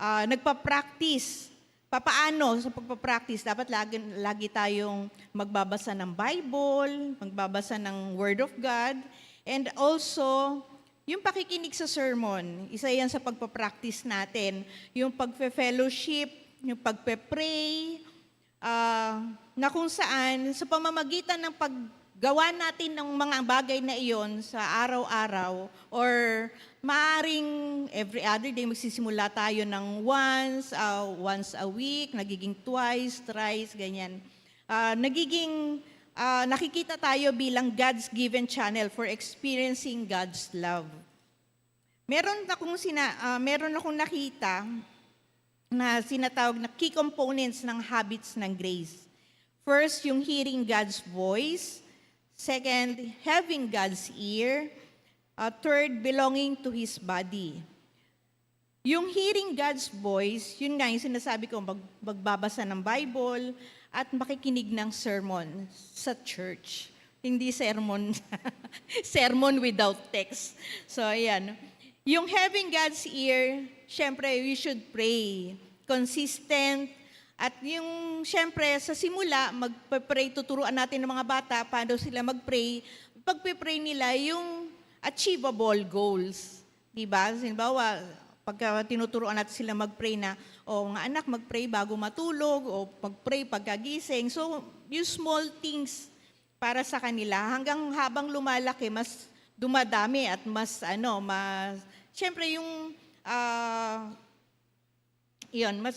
nagpa-practice. Papaano sa pagpa-practice? Dapat lagi tayong magbabasa ng Bible, magbabasa ng Word of God, and also, yung pakikinig sa sermon, isa yan sa pagpa-practice natin. Yung pagpe-fellowship, yung pagpe-pray, na kung saan, sa pamamagitan ng paggawa natin ng mga bagay na iyon sa araw-araw, or maaring every other day magsisimula tayo ng once a week, nagiging twice, thrice, ganyan. Nakikita tayo bilang God's given channel for experiencing God's love. Meron akong nakita na sinatawag na key components ng habits ng grace. First, yung hearing God's voice. Second, having God's ear. Third, belonging to His body. Yung hearing God's voice, yun nga yung sinasabi ko, magbabasa ng Bible at makikinig ng sermon sa church. hindi sermon. Sermon without text. So, ayan. Yung having God's ear, syempre, we should pray. Consistent. At yung, syempre, sa simula, magpa-pray, tuturuan natin ng mga bata paano sila mag-pray. Pagpe-pray nila, yung achievable goals. Diba? Halimbawa, pagka tinuturuan natin sila mag-pray na, mga anak, mag-pray bago matulog, o mag-pray pagkagising. So, yung small things para sa kanila, hanggang habang lumalaki, mas dumadami at mas, syempre yung,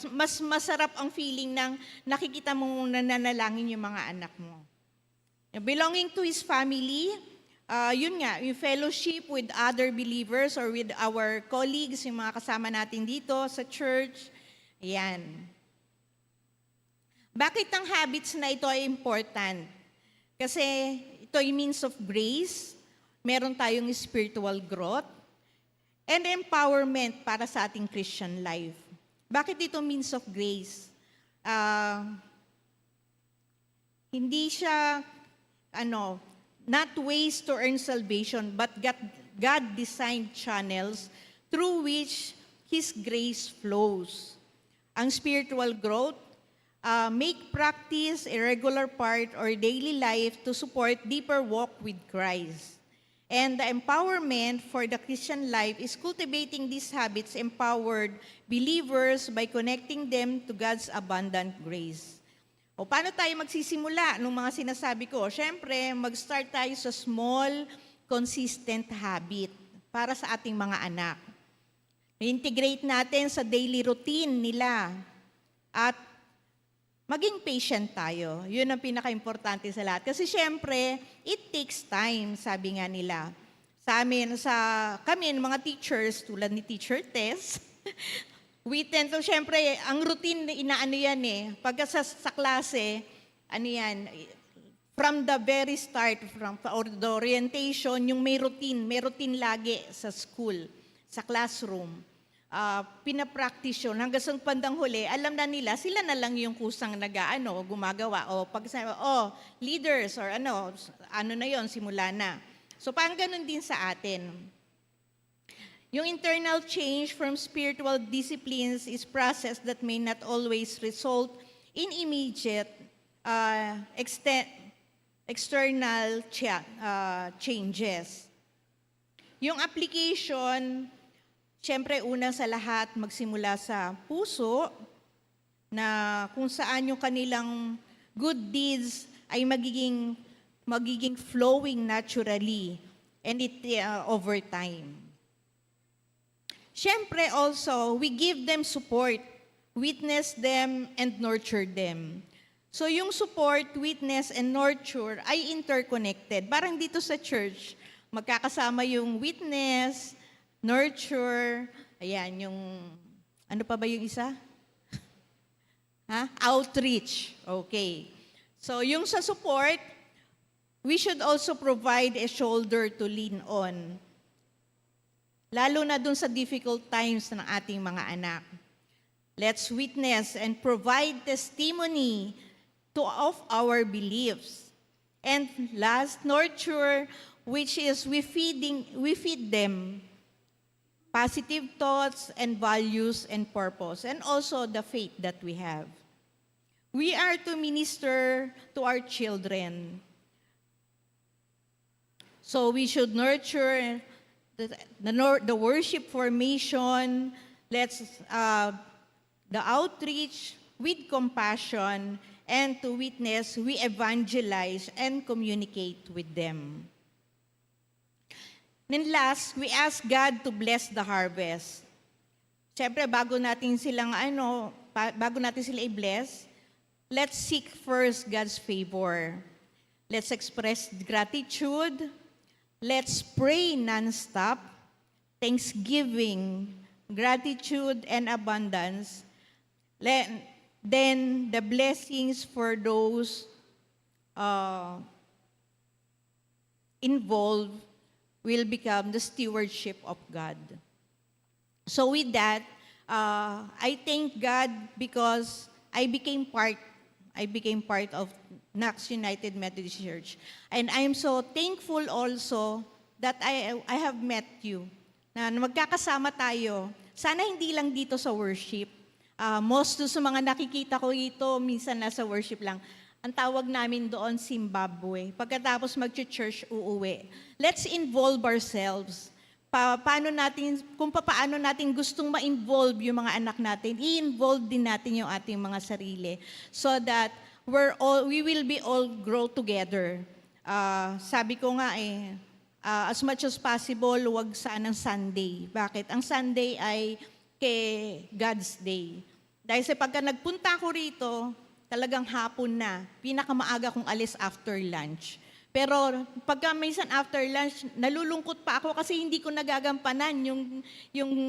mas masarap ang feeling ng nakikita mong nananalangin yung mga anak mo. Belonging to His family, yun nga, yung fellowship with other believers or with our colleagues, yung mga kasama natin dito sa church. Ayan. Bakit ang habits na ito ay important? Kasi ito ay means of grace, meron tayong spiritual growth, and empowerment para sa ating Christian life. Bakit ito means of grace? Hindi siya, not ways to earn salvation, but God-designed channels through which His grace flows. Ang spiritual growth, make practice a regular part or daily life to support deeper walk with Christ. And the empowerment for the Christian life is cultivating these habits empowered believers by connecting them to God's abundant grace. O paano tayo magsisimula nung mga sinasabi ko? Siyempre, mag-start tayo sa small, consistent habit para sa ating mga anak. I-integrate natin sa daily routine nila at maging patient tayo. Yun ang pinaka-importante sa lahat. Kasi syempre, it takes time, sabi nga nila. Kami, mga teachers, tulad ni Teacher Tess, we tend to, syempre, ang routine, inaano yan Pagka sa klase, from the very start, from the orientation, yung may routine lagi sa school, sa classroom. Pinapractice yun. Hanggang sa bandang huli, alam na nila, sila na lang yung kusang gumagawa. O pag sabi, leaders or ano na yon simula na. So parang ganun din sa atin. Yung internal change from spiritual disciplines is process that may not always result in immediate external changes. Yung application, siyempre, unang sa lahat, magsimula sa puso na kung saan yung kanilang good deeds ay magiging flowing naturally and it over time. Siyempre also, we give them support, witness them, and nurture them. So yung support, witness, and nurture ay interconnected. Parang dito sa church, magkakasama yung witness, nurture, ayan, yung, ano pa ba yung isa? Outreach. Okay. So, yung sa support, we should also provide a shoulder to lean on. Lalo na dun sa difficult times ng ating mga anak. Let's witness and provide testimony of our beliefs. And last, nurture, which is we feed them positive thoughts and values and purpose, and also the faith that we have. We are to minister to our children. So we should nurture the worship formation, the outreach with compassion, and to witness, we evangelize and communicate with them. Then last, we ask God to bless the harvest. Siyempre, bago natin sila i-bless, let's seek first God's favor. Let's express gratitude. Let's pray nonstop. Thanksgiving, gratitude, and abundance. Then the blessings for those involved will become the stewardship of God. So with that, I thank God because I became part of Knox United Methodist Church. And I'm so thankful also that I have met you, na magkakasama tayo. Sana hindi lang dito sa worship. Most sa mga nakikita ko ito, minsan nasa worship lang. Ang tawag namin doon, Zimbabwe. Pagkatapos mag-church, uuwi. Let's involve ourselves. Kung paano natin gustong ma-involve yung mga anak natin, i-involve din natin yung ating mga sarili so that we will be all grow together. Sabi ko nga as much as possible, wag sanang Sunday. Bakit? Ang Sunday ay kay God's Day. Dahil sa pagka nagpunta ko rito, talagang hapon na, pinakamaaga kong alis after lunch. Pero pagka minsan after lunch, nalulungkot pa ako kasi hindi ko nagagampanan yung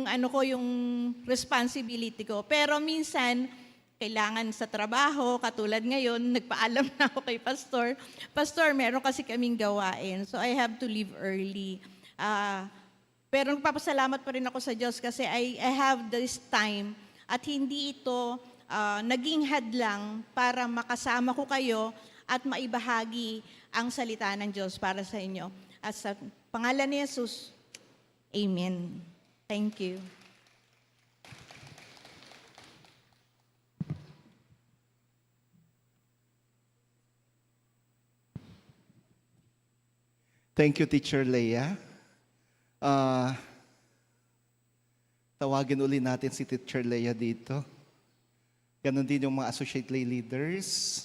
responsibility ko. Pero minsan, kailangan sa trabaho, katulad ngayon, nagpaalam na ako kay Pastor. Pastor, meron kasi kaming gawain, so I have to leave early. Pero nagpapasalamat pa rin ako sa Diyos kasi I have this time at hindi ito naging hadlang para makasama ko kayo at maibahagi ang salita ng Diyos para sa inyo. At sa pangalan ni Jesus, Amen. Thank you. Thank you, Teacher Leia. Tawagin uli natin si Teacher Leia dito. Ganon din yung mga associate lay leaders.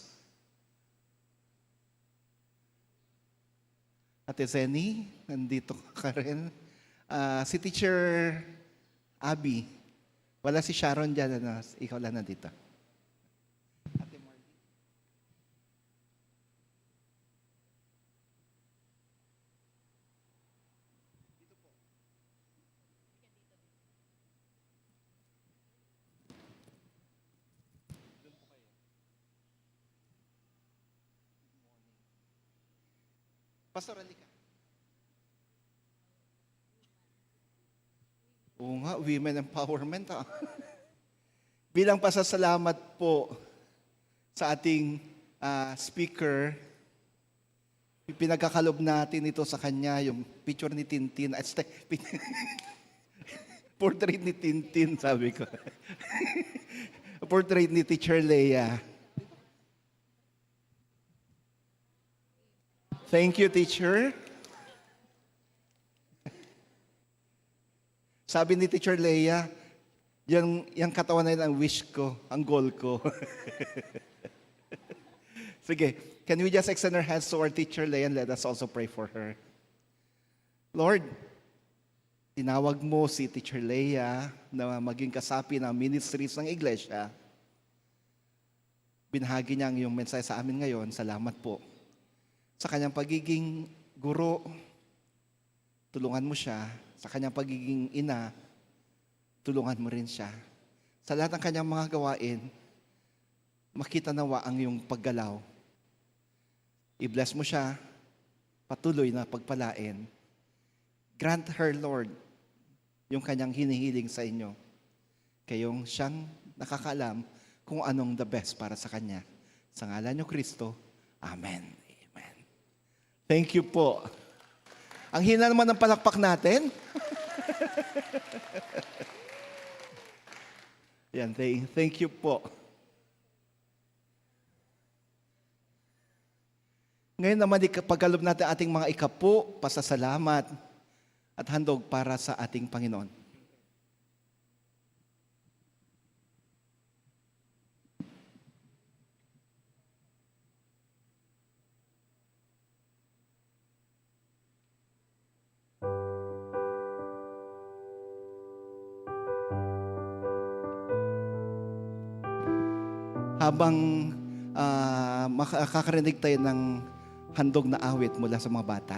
Ate Zenny, nandito ka rin. Si Teacher Abby. Wala si Sharon dyan. Ikaw lang nandito. Pastor, halika. Oo nga, women empowerment. Bilang pasasalamat po sa ating speaker, pinagkakalob natin ito sa kanya, yung picture ni Tintin. Portrait ni Tintin, sabi ko. Portrait ni Teacher Leia. Thank you, teacher. Sabi ni Teacher Leia, yung katawan na yun ang wish ko, ang goal ko. Sige, can we just extend our hands to our Teacher Leia and let us also pray for her. Lord, tinawag mo si Teacher Leia na maging kasapi ng ministries ng iglesia. Binahagi niya yung mensahe sa amin ngayon. Salamat po. Sa kanyang pagiging guro, tulungan mo siya. Sa kanyang pagiging ina, tulungan mo rin siya. Sa lahat ng kanyang mga gawain, makita nawa ang iyong paggalaw. I-bless mo siya, patuloy na pagpalain. Grant her, Lord, yung kanyang hinihiling sa inyo. Kayong siyang nakakaalam kung anong the best para sa kanya. Sa ngalan niyo, Kristo, Amen. Thank you po. Ang hina naman ng palakpak natin. Yan, thank you po. Ngayon naman, pagkalob natin ating mga ikapu, pasasalamat at handog para sa ating Panginoon. Habang makakarinig tayo ng handog na awit mula sa mga bata.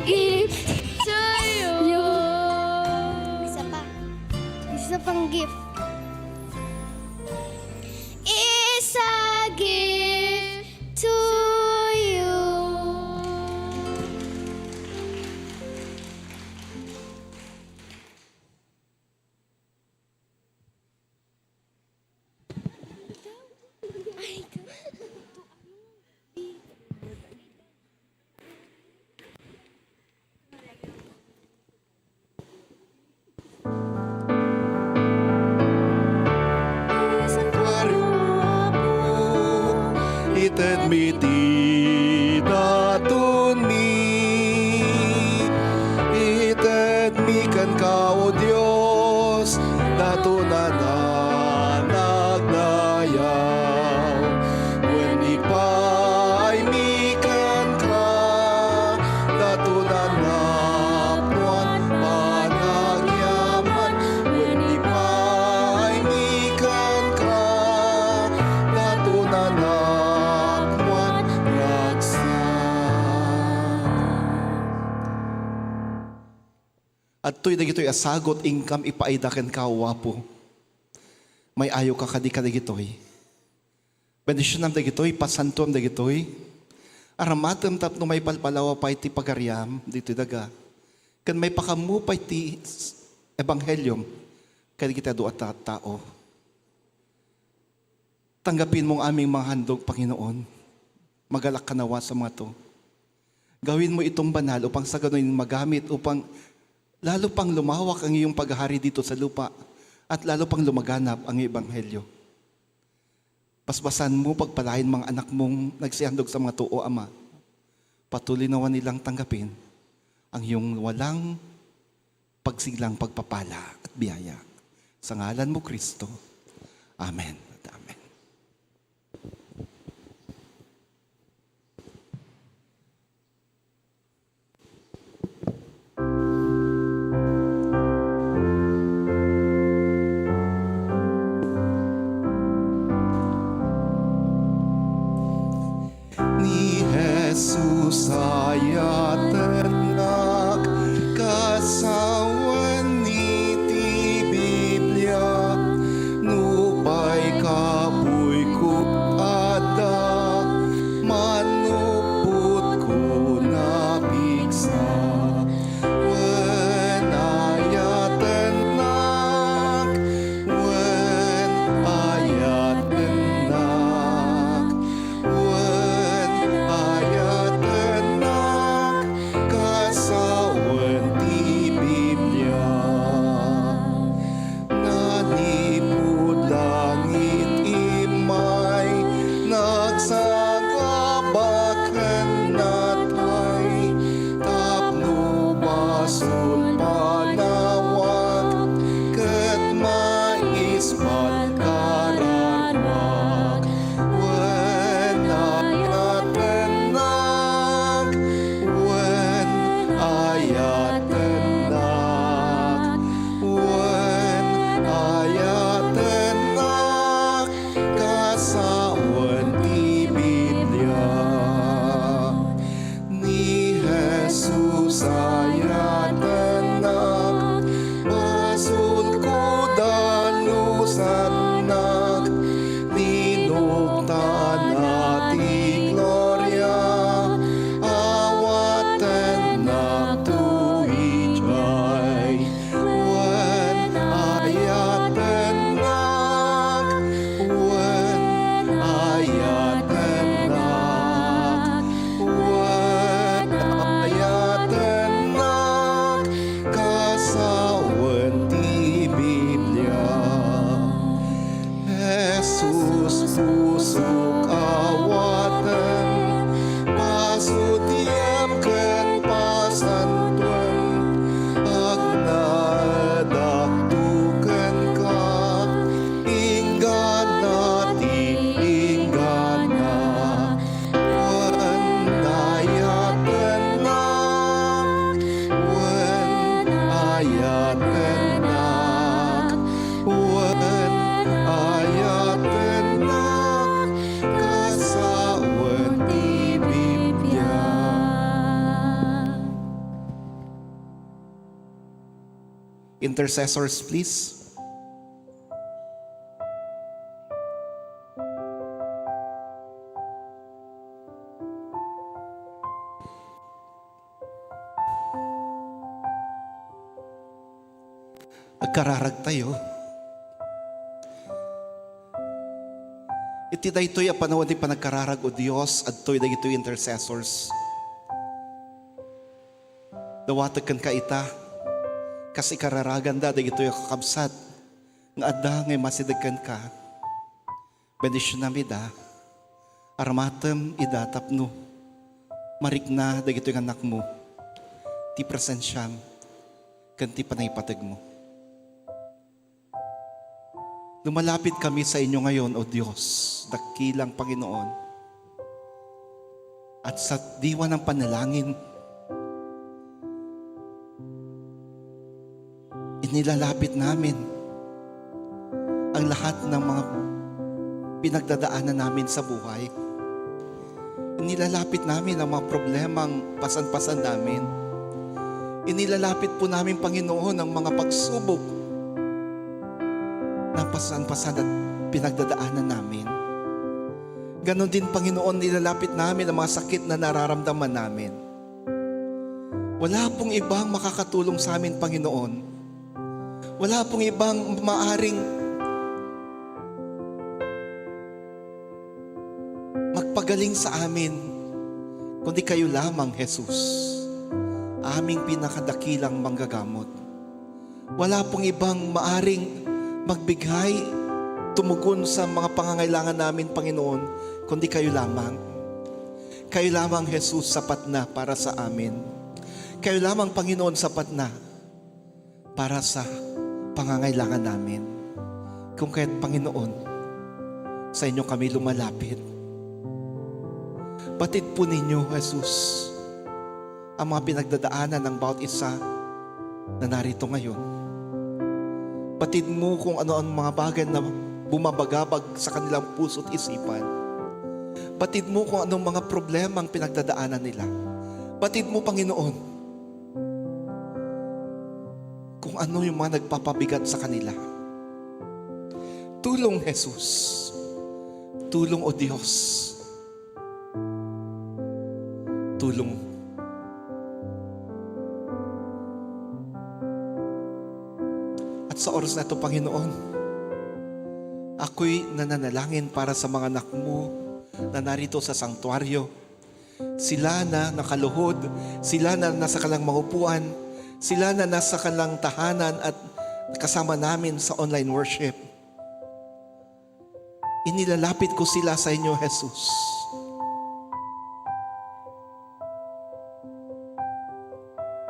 gift to you. Isa pa. Isa pang gift. Is a gift to you. Ited mi ti datun mi, ited mi kan kao Dios, datunan na nagdayaw. When ipay mi kan ka, datunan na puan panagyaman. When ipay mi kan ka, datunan na puan ragsa. At to'y dagito'y asagot ingkam ipaidakan ka wapo. May ayo ka kadika dagito'y. Bendisyon nam dagito'y, pasantom dagito'y. Aramatem tapno may palpalawa pa iti pagariam, dito'y daga. Kan may pakamupay ti ebanghelyum, kaya kita doon at tao. Tanggapin mong aming mga handog, Panginoon. Magalak ka nawa sa mga to. Gawin mo itong banal upang sa gano'n magamit, upang lalo pang lumawak ang iyong paghahari dito sa lupa at lalo pang lumaganap ang iyong ebanghelyo. Pasbasan mo, pagpalain mga anak mong nagsihandog sa mga tuo, Ama. Patuloy nawa nilang tanggapin ang iyong walang pagsiglang pagpapala at biyaya. Sa ngalan mo, Kristo. Amen. Amen. Ni Jesus ayat anak kasawan ni ti Biblia nupay kapuy ko ada manuput ko na piksa wen ayat anak wen ayat anak wen ayat anak kasawan ti Biblia nanipud langit imay nagsagabakan natay tapno basul panawag ket maispat kararwag wen ayat anak wen ayat anak wen ayat anak kasawan ti Biblia ni Jesus ayat anak basul ko danus anak linugtan nati gloria awat anak tu ijay wen ayat anak wen ayat anak wen ayat anak Intercessors, please. Agkararag tayo. Iti daytoy a panahon ti panagkararag o Dios adtoy dagitoy intercessors. Dawatag kan ka ita kasi kararagan da dagitoy kakabsat nga adda ngay masidagkan ka. Bendisyon nami da armatem ida tapno marikna dagitoy nga anak mo ti presensyam ken ti panaypatag mo. Lumalapit kami sa inyo ngayon, O Diyos, dakilang Panginoon. At sa diwa ng panalangin, inilalapit namin ang lahat ng mga pinagdadaanan namin sa buhay. Inilalapit namin ang mga problemang pasan-pasan namin. Inilalapit po namin, Panginoon, ang mga pagsubok na pasan-pasan at pinagdadaanan namin. Ganon din, Panginoon, nilalapit namin ang mga sakit na nararamdaman namin. Wala pong ibang makakatulong sa amin, Panginoon. Wala pong ibang maaring magpagaling sa amin, kundi kayo lamang, Jesus, aming pinakadakilang manggagamot. Wala pong ibang maaring magbigay, tumugon sa mga pangangailangan namin, Panginoon, kundi kayo lamang. Kayo lamang, Jesus, sapat na para sa amin. Kayo lamang, Panginoon, sapat na para sa pangangailangan namin. Kung kaya't, Panginoon, sa inyo kami lumalapit. Batid po ninyo, Jesus, ang mga pinagdadaanan ng bawat isa na narito ngayon. Batid mo kung ano ang mga bagay na bumabagabag sa kanilang puso at isipan. Batid mo kung anong mga problema ang pinagdadaanan nila. Batid mo, Panginoon, kung ano yung mga nagpapabigat sa kanila. Tulong, Jesus. Tulong, O Diyos. Tulong. Sa oras na ito, Panginoon, ako'y nananalangin para sa mga anak mo na narito sa sanktuaryo. Sila na nakaluhod, sila na nasa kalang maupuan, sila na nasa kalang tahanan at kasama namin sa online worship. Inilalapit ko sila sa inyo, Jesus.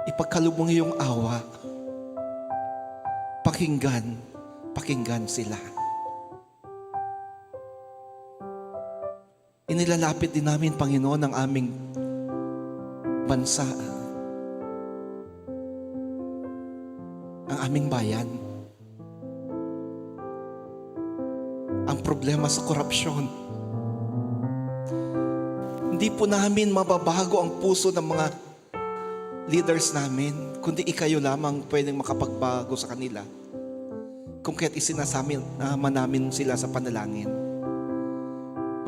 Ipagkaloob mo iyong awa. Pakinggan sila. Inilalapit din namin, Panginoon, ang aming bansa, ang aming bayan. Ang problema sa korupsyon. Hindi po namin mababago ang puso ng mga leaders namin, kundi ikayo lamang pwedeng makapagbago sa kanila. Kung kaya't isinasama namin sila sa panalangin.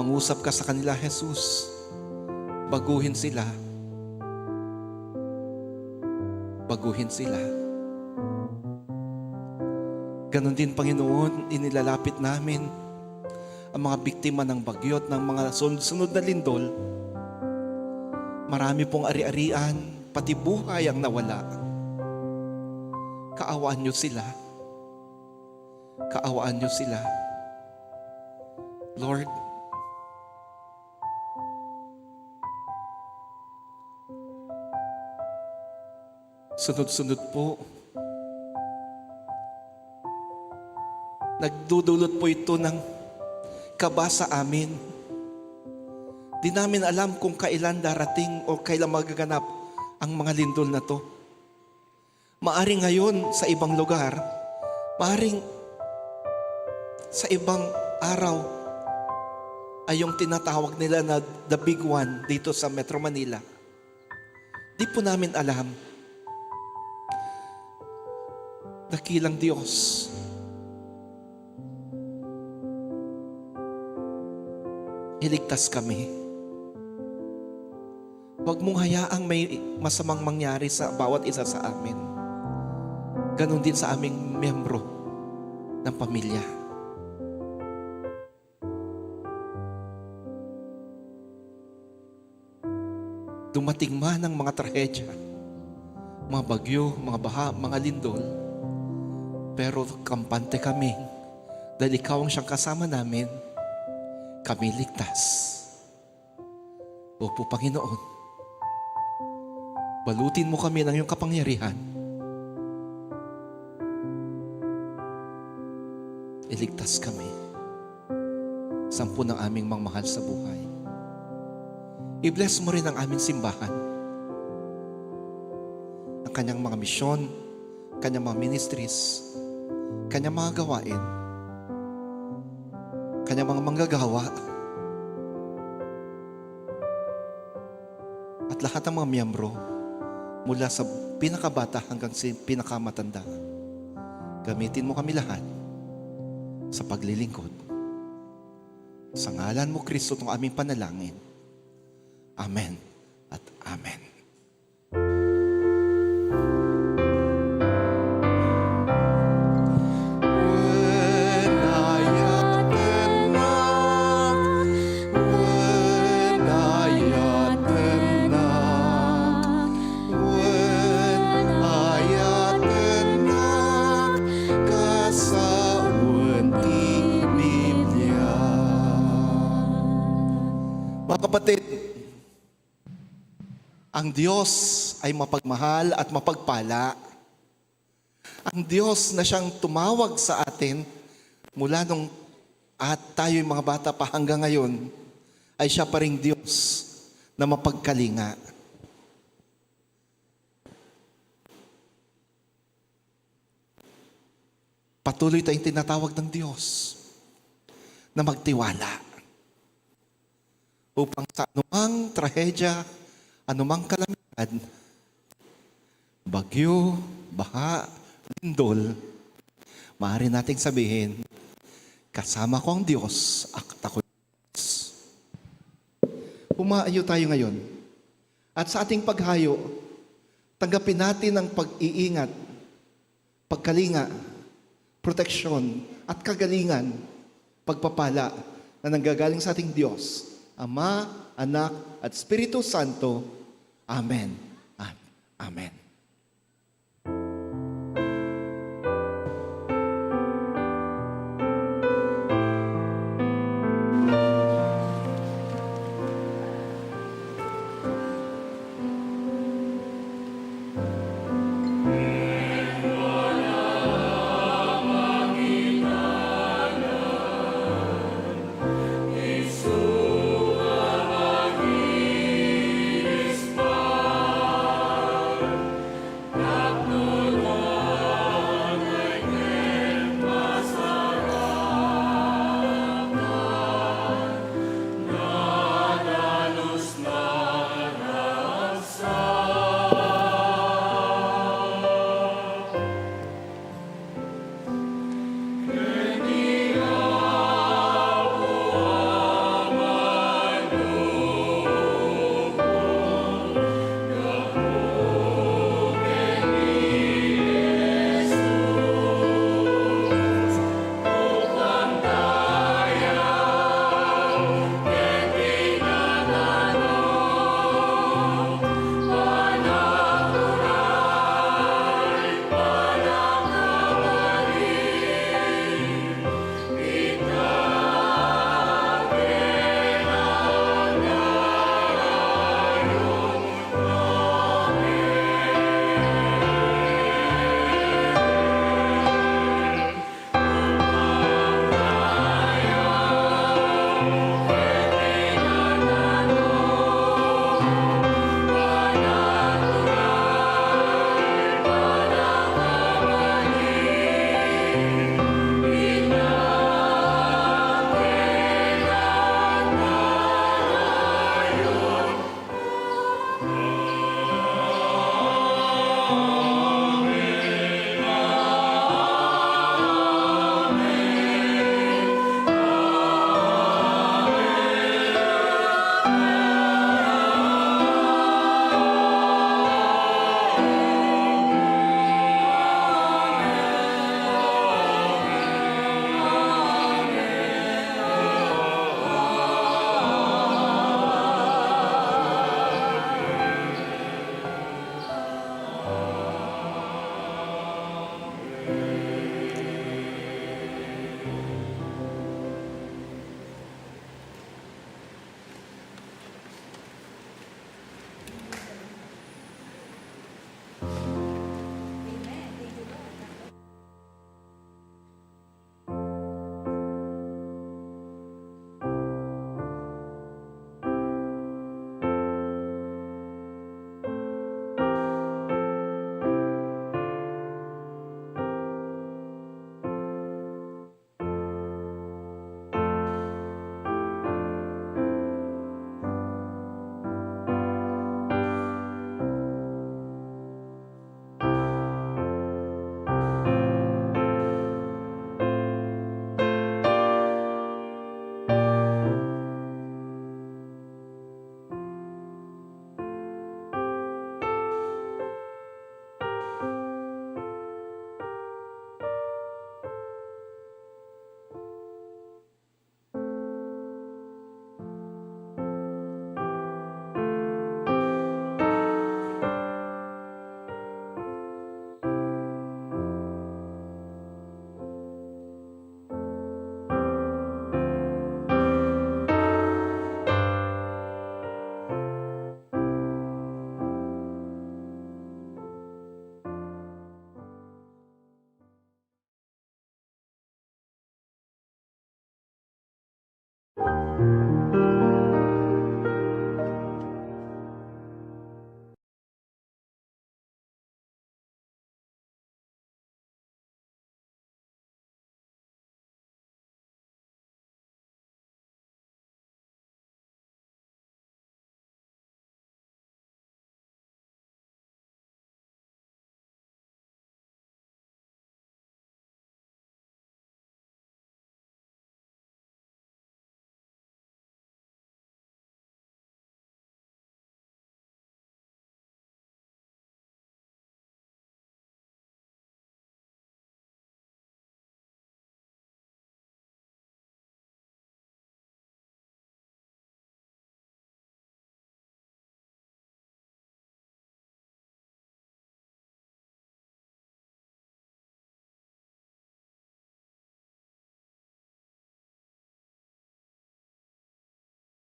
Mangusap ka sa kanila, Jesus. Baguhin sila. Baguhin sila. Ganon din, Panginoon, inilalapit namin ang mga biktima ng bagyo at ng mga sunod na lindol. Marami pong ari-arian, pati buhay ang nawala. Kaawaan niyo sila. Kaawaan niyo sila. Lord, sunod-sunod po, nagdudulot po ito ng kaba sa amin. Di namin alam kung kailan darating o kailan magaganap ang mga lindol na to. Maaring ngayon sa ibang lugar, maaring sa ibang araw ay yung tinatawag nila na the big one dito sa Metro Manila. Di po namin alam. Dakilang Diyos. Iligtas kami. Huwag mong hayaang may masamang mangyari sa bawat isa sa amin. Ganon din sa aming miyembro ng pamilya. Dumating man ang mga trahedya, mga bagyo, mga baha, mga lindol, pero kampante kami dahil ikaw ang siyang kasama namin. Kami ligtas. Opo, Panginoon, balutin mo kami ng iyong kapangyarihan. Iligtas kami. 10 ng aming mangmahal sa buhay. I-bless mo rin ang aming simbahan. Ang kanyang mga misyon, kanyang mga ministries, kanyang mga gawain, kanyang mga manggagawa, at lahat ng mga miyembro mula sa pinakabata hanggang sa pinakamatanda. Gamitin mo kami lahat sa paglilingkod. Sa ngalan mo, Kristo, itong aming panalangin. Amen at amen. Mga kapatid, ang Diyos ay mapagmahal at mapagpala. Ang Diyos na siyang tumawag sa atin mula nung at tayo'y mga bata pa hanggang ngayon, ay siya pa ring Diyos na mapagkalinga. Patuloy tayong tinatawag ng Diyos na magtiwala upang sa anumang trahedya, anumang kalamidad, bagyo, baha, lindol, maaari nating sabihin, kasama ko ang Diyos at ako'y Diyos. Humaayo tayo ngayon. At sa ating paghayo, tanggapin natin ang pag-iingat, pagkalinga, proteksyon at kagalingan, pagpapala na nanggagaling sa ating Diyos, Ama, Anak, at Espiritu Santo. Amen. Amen.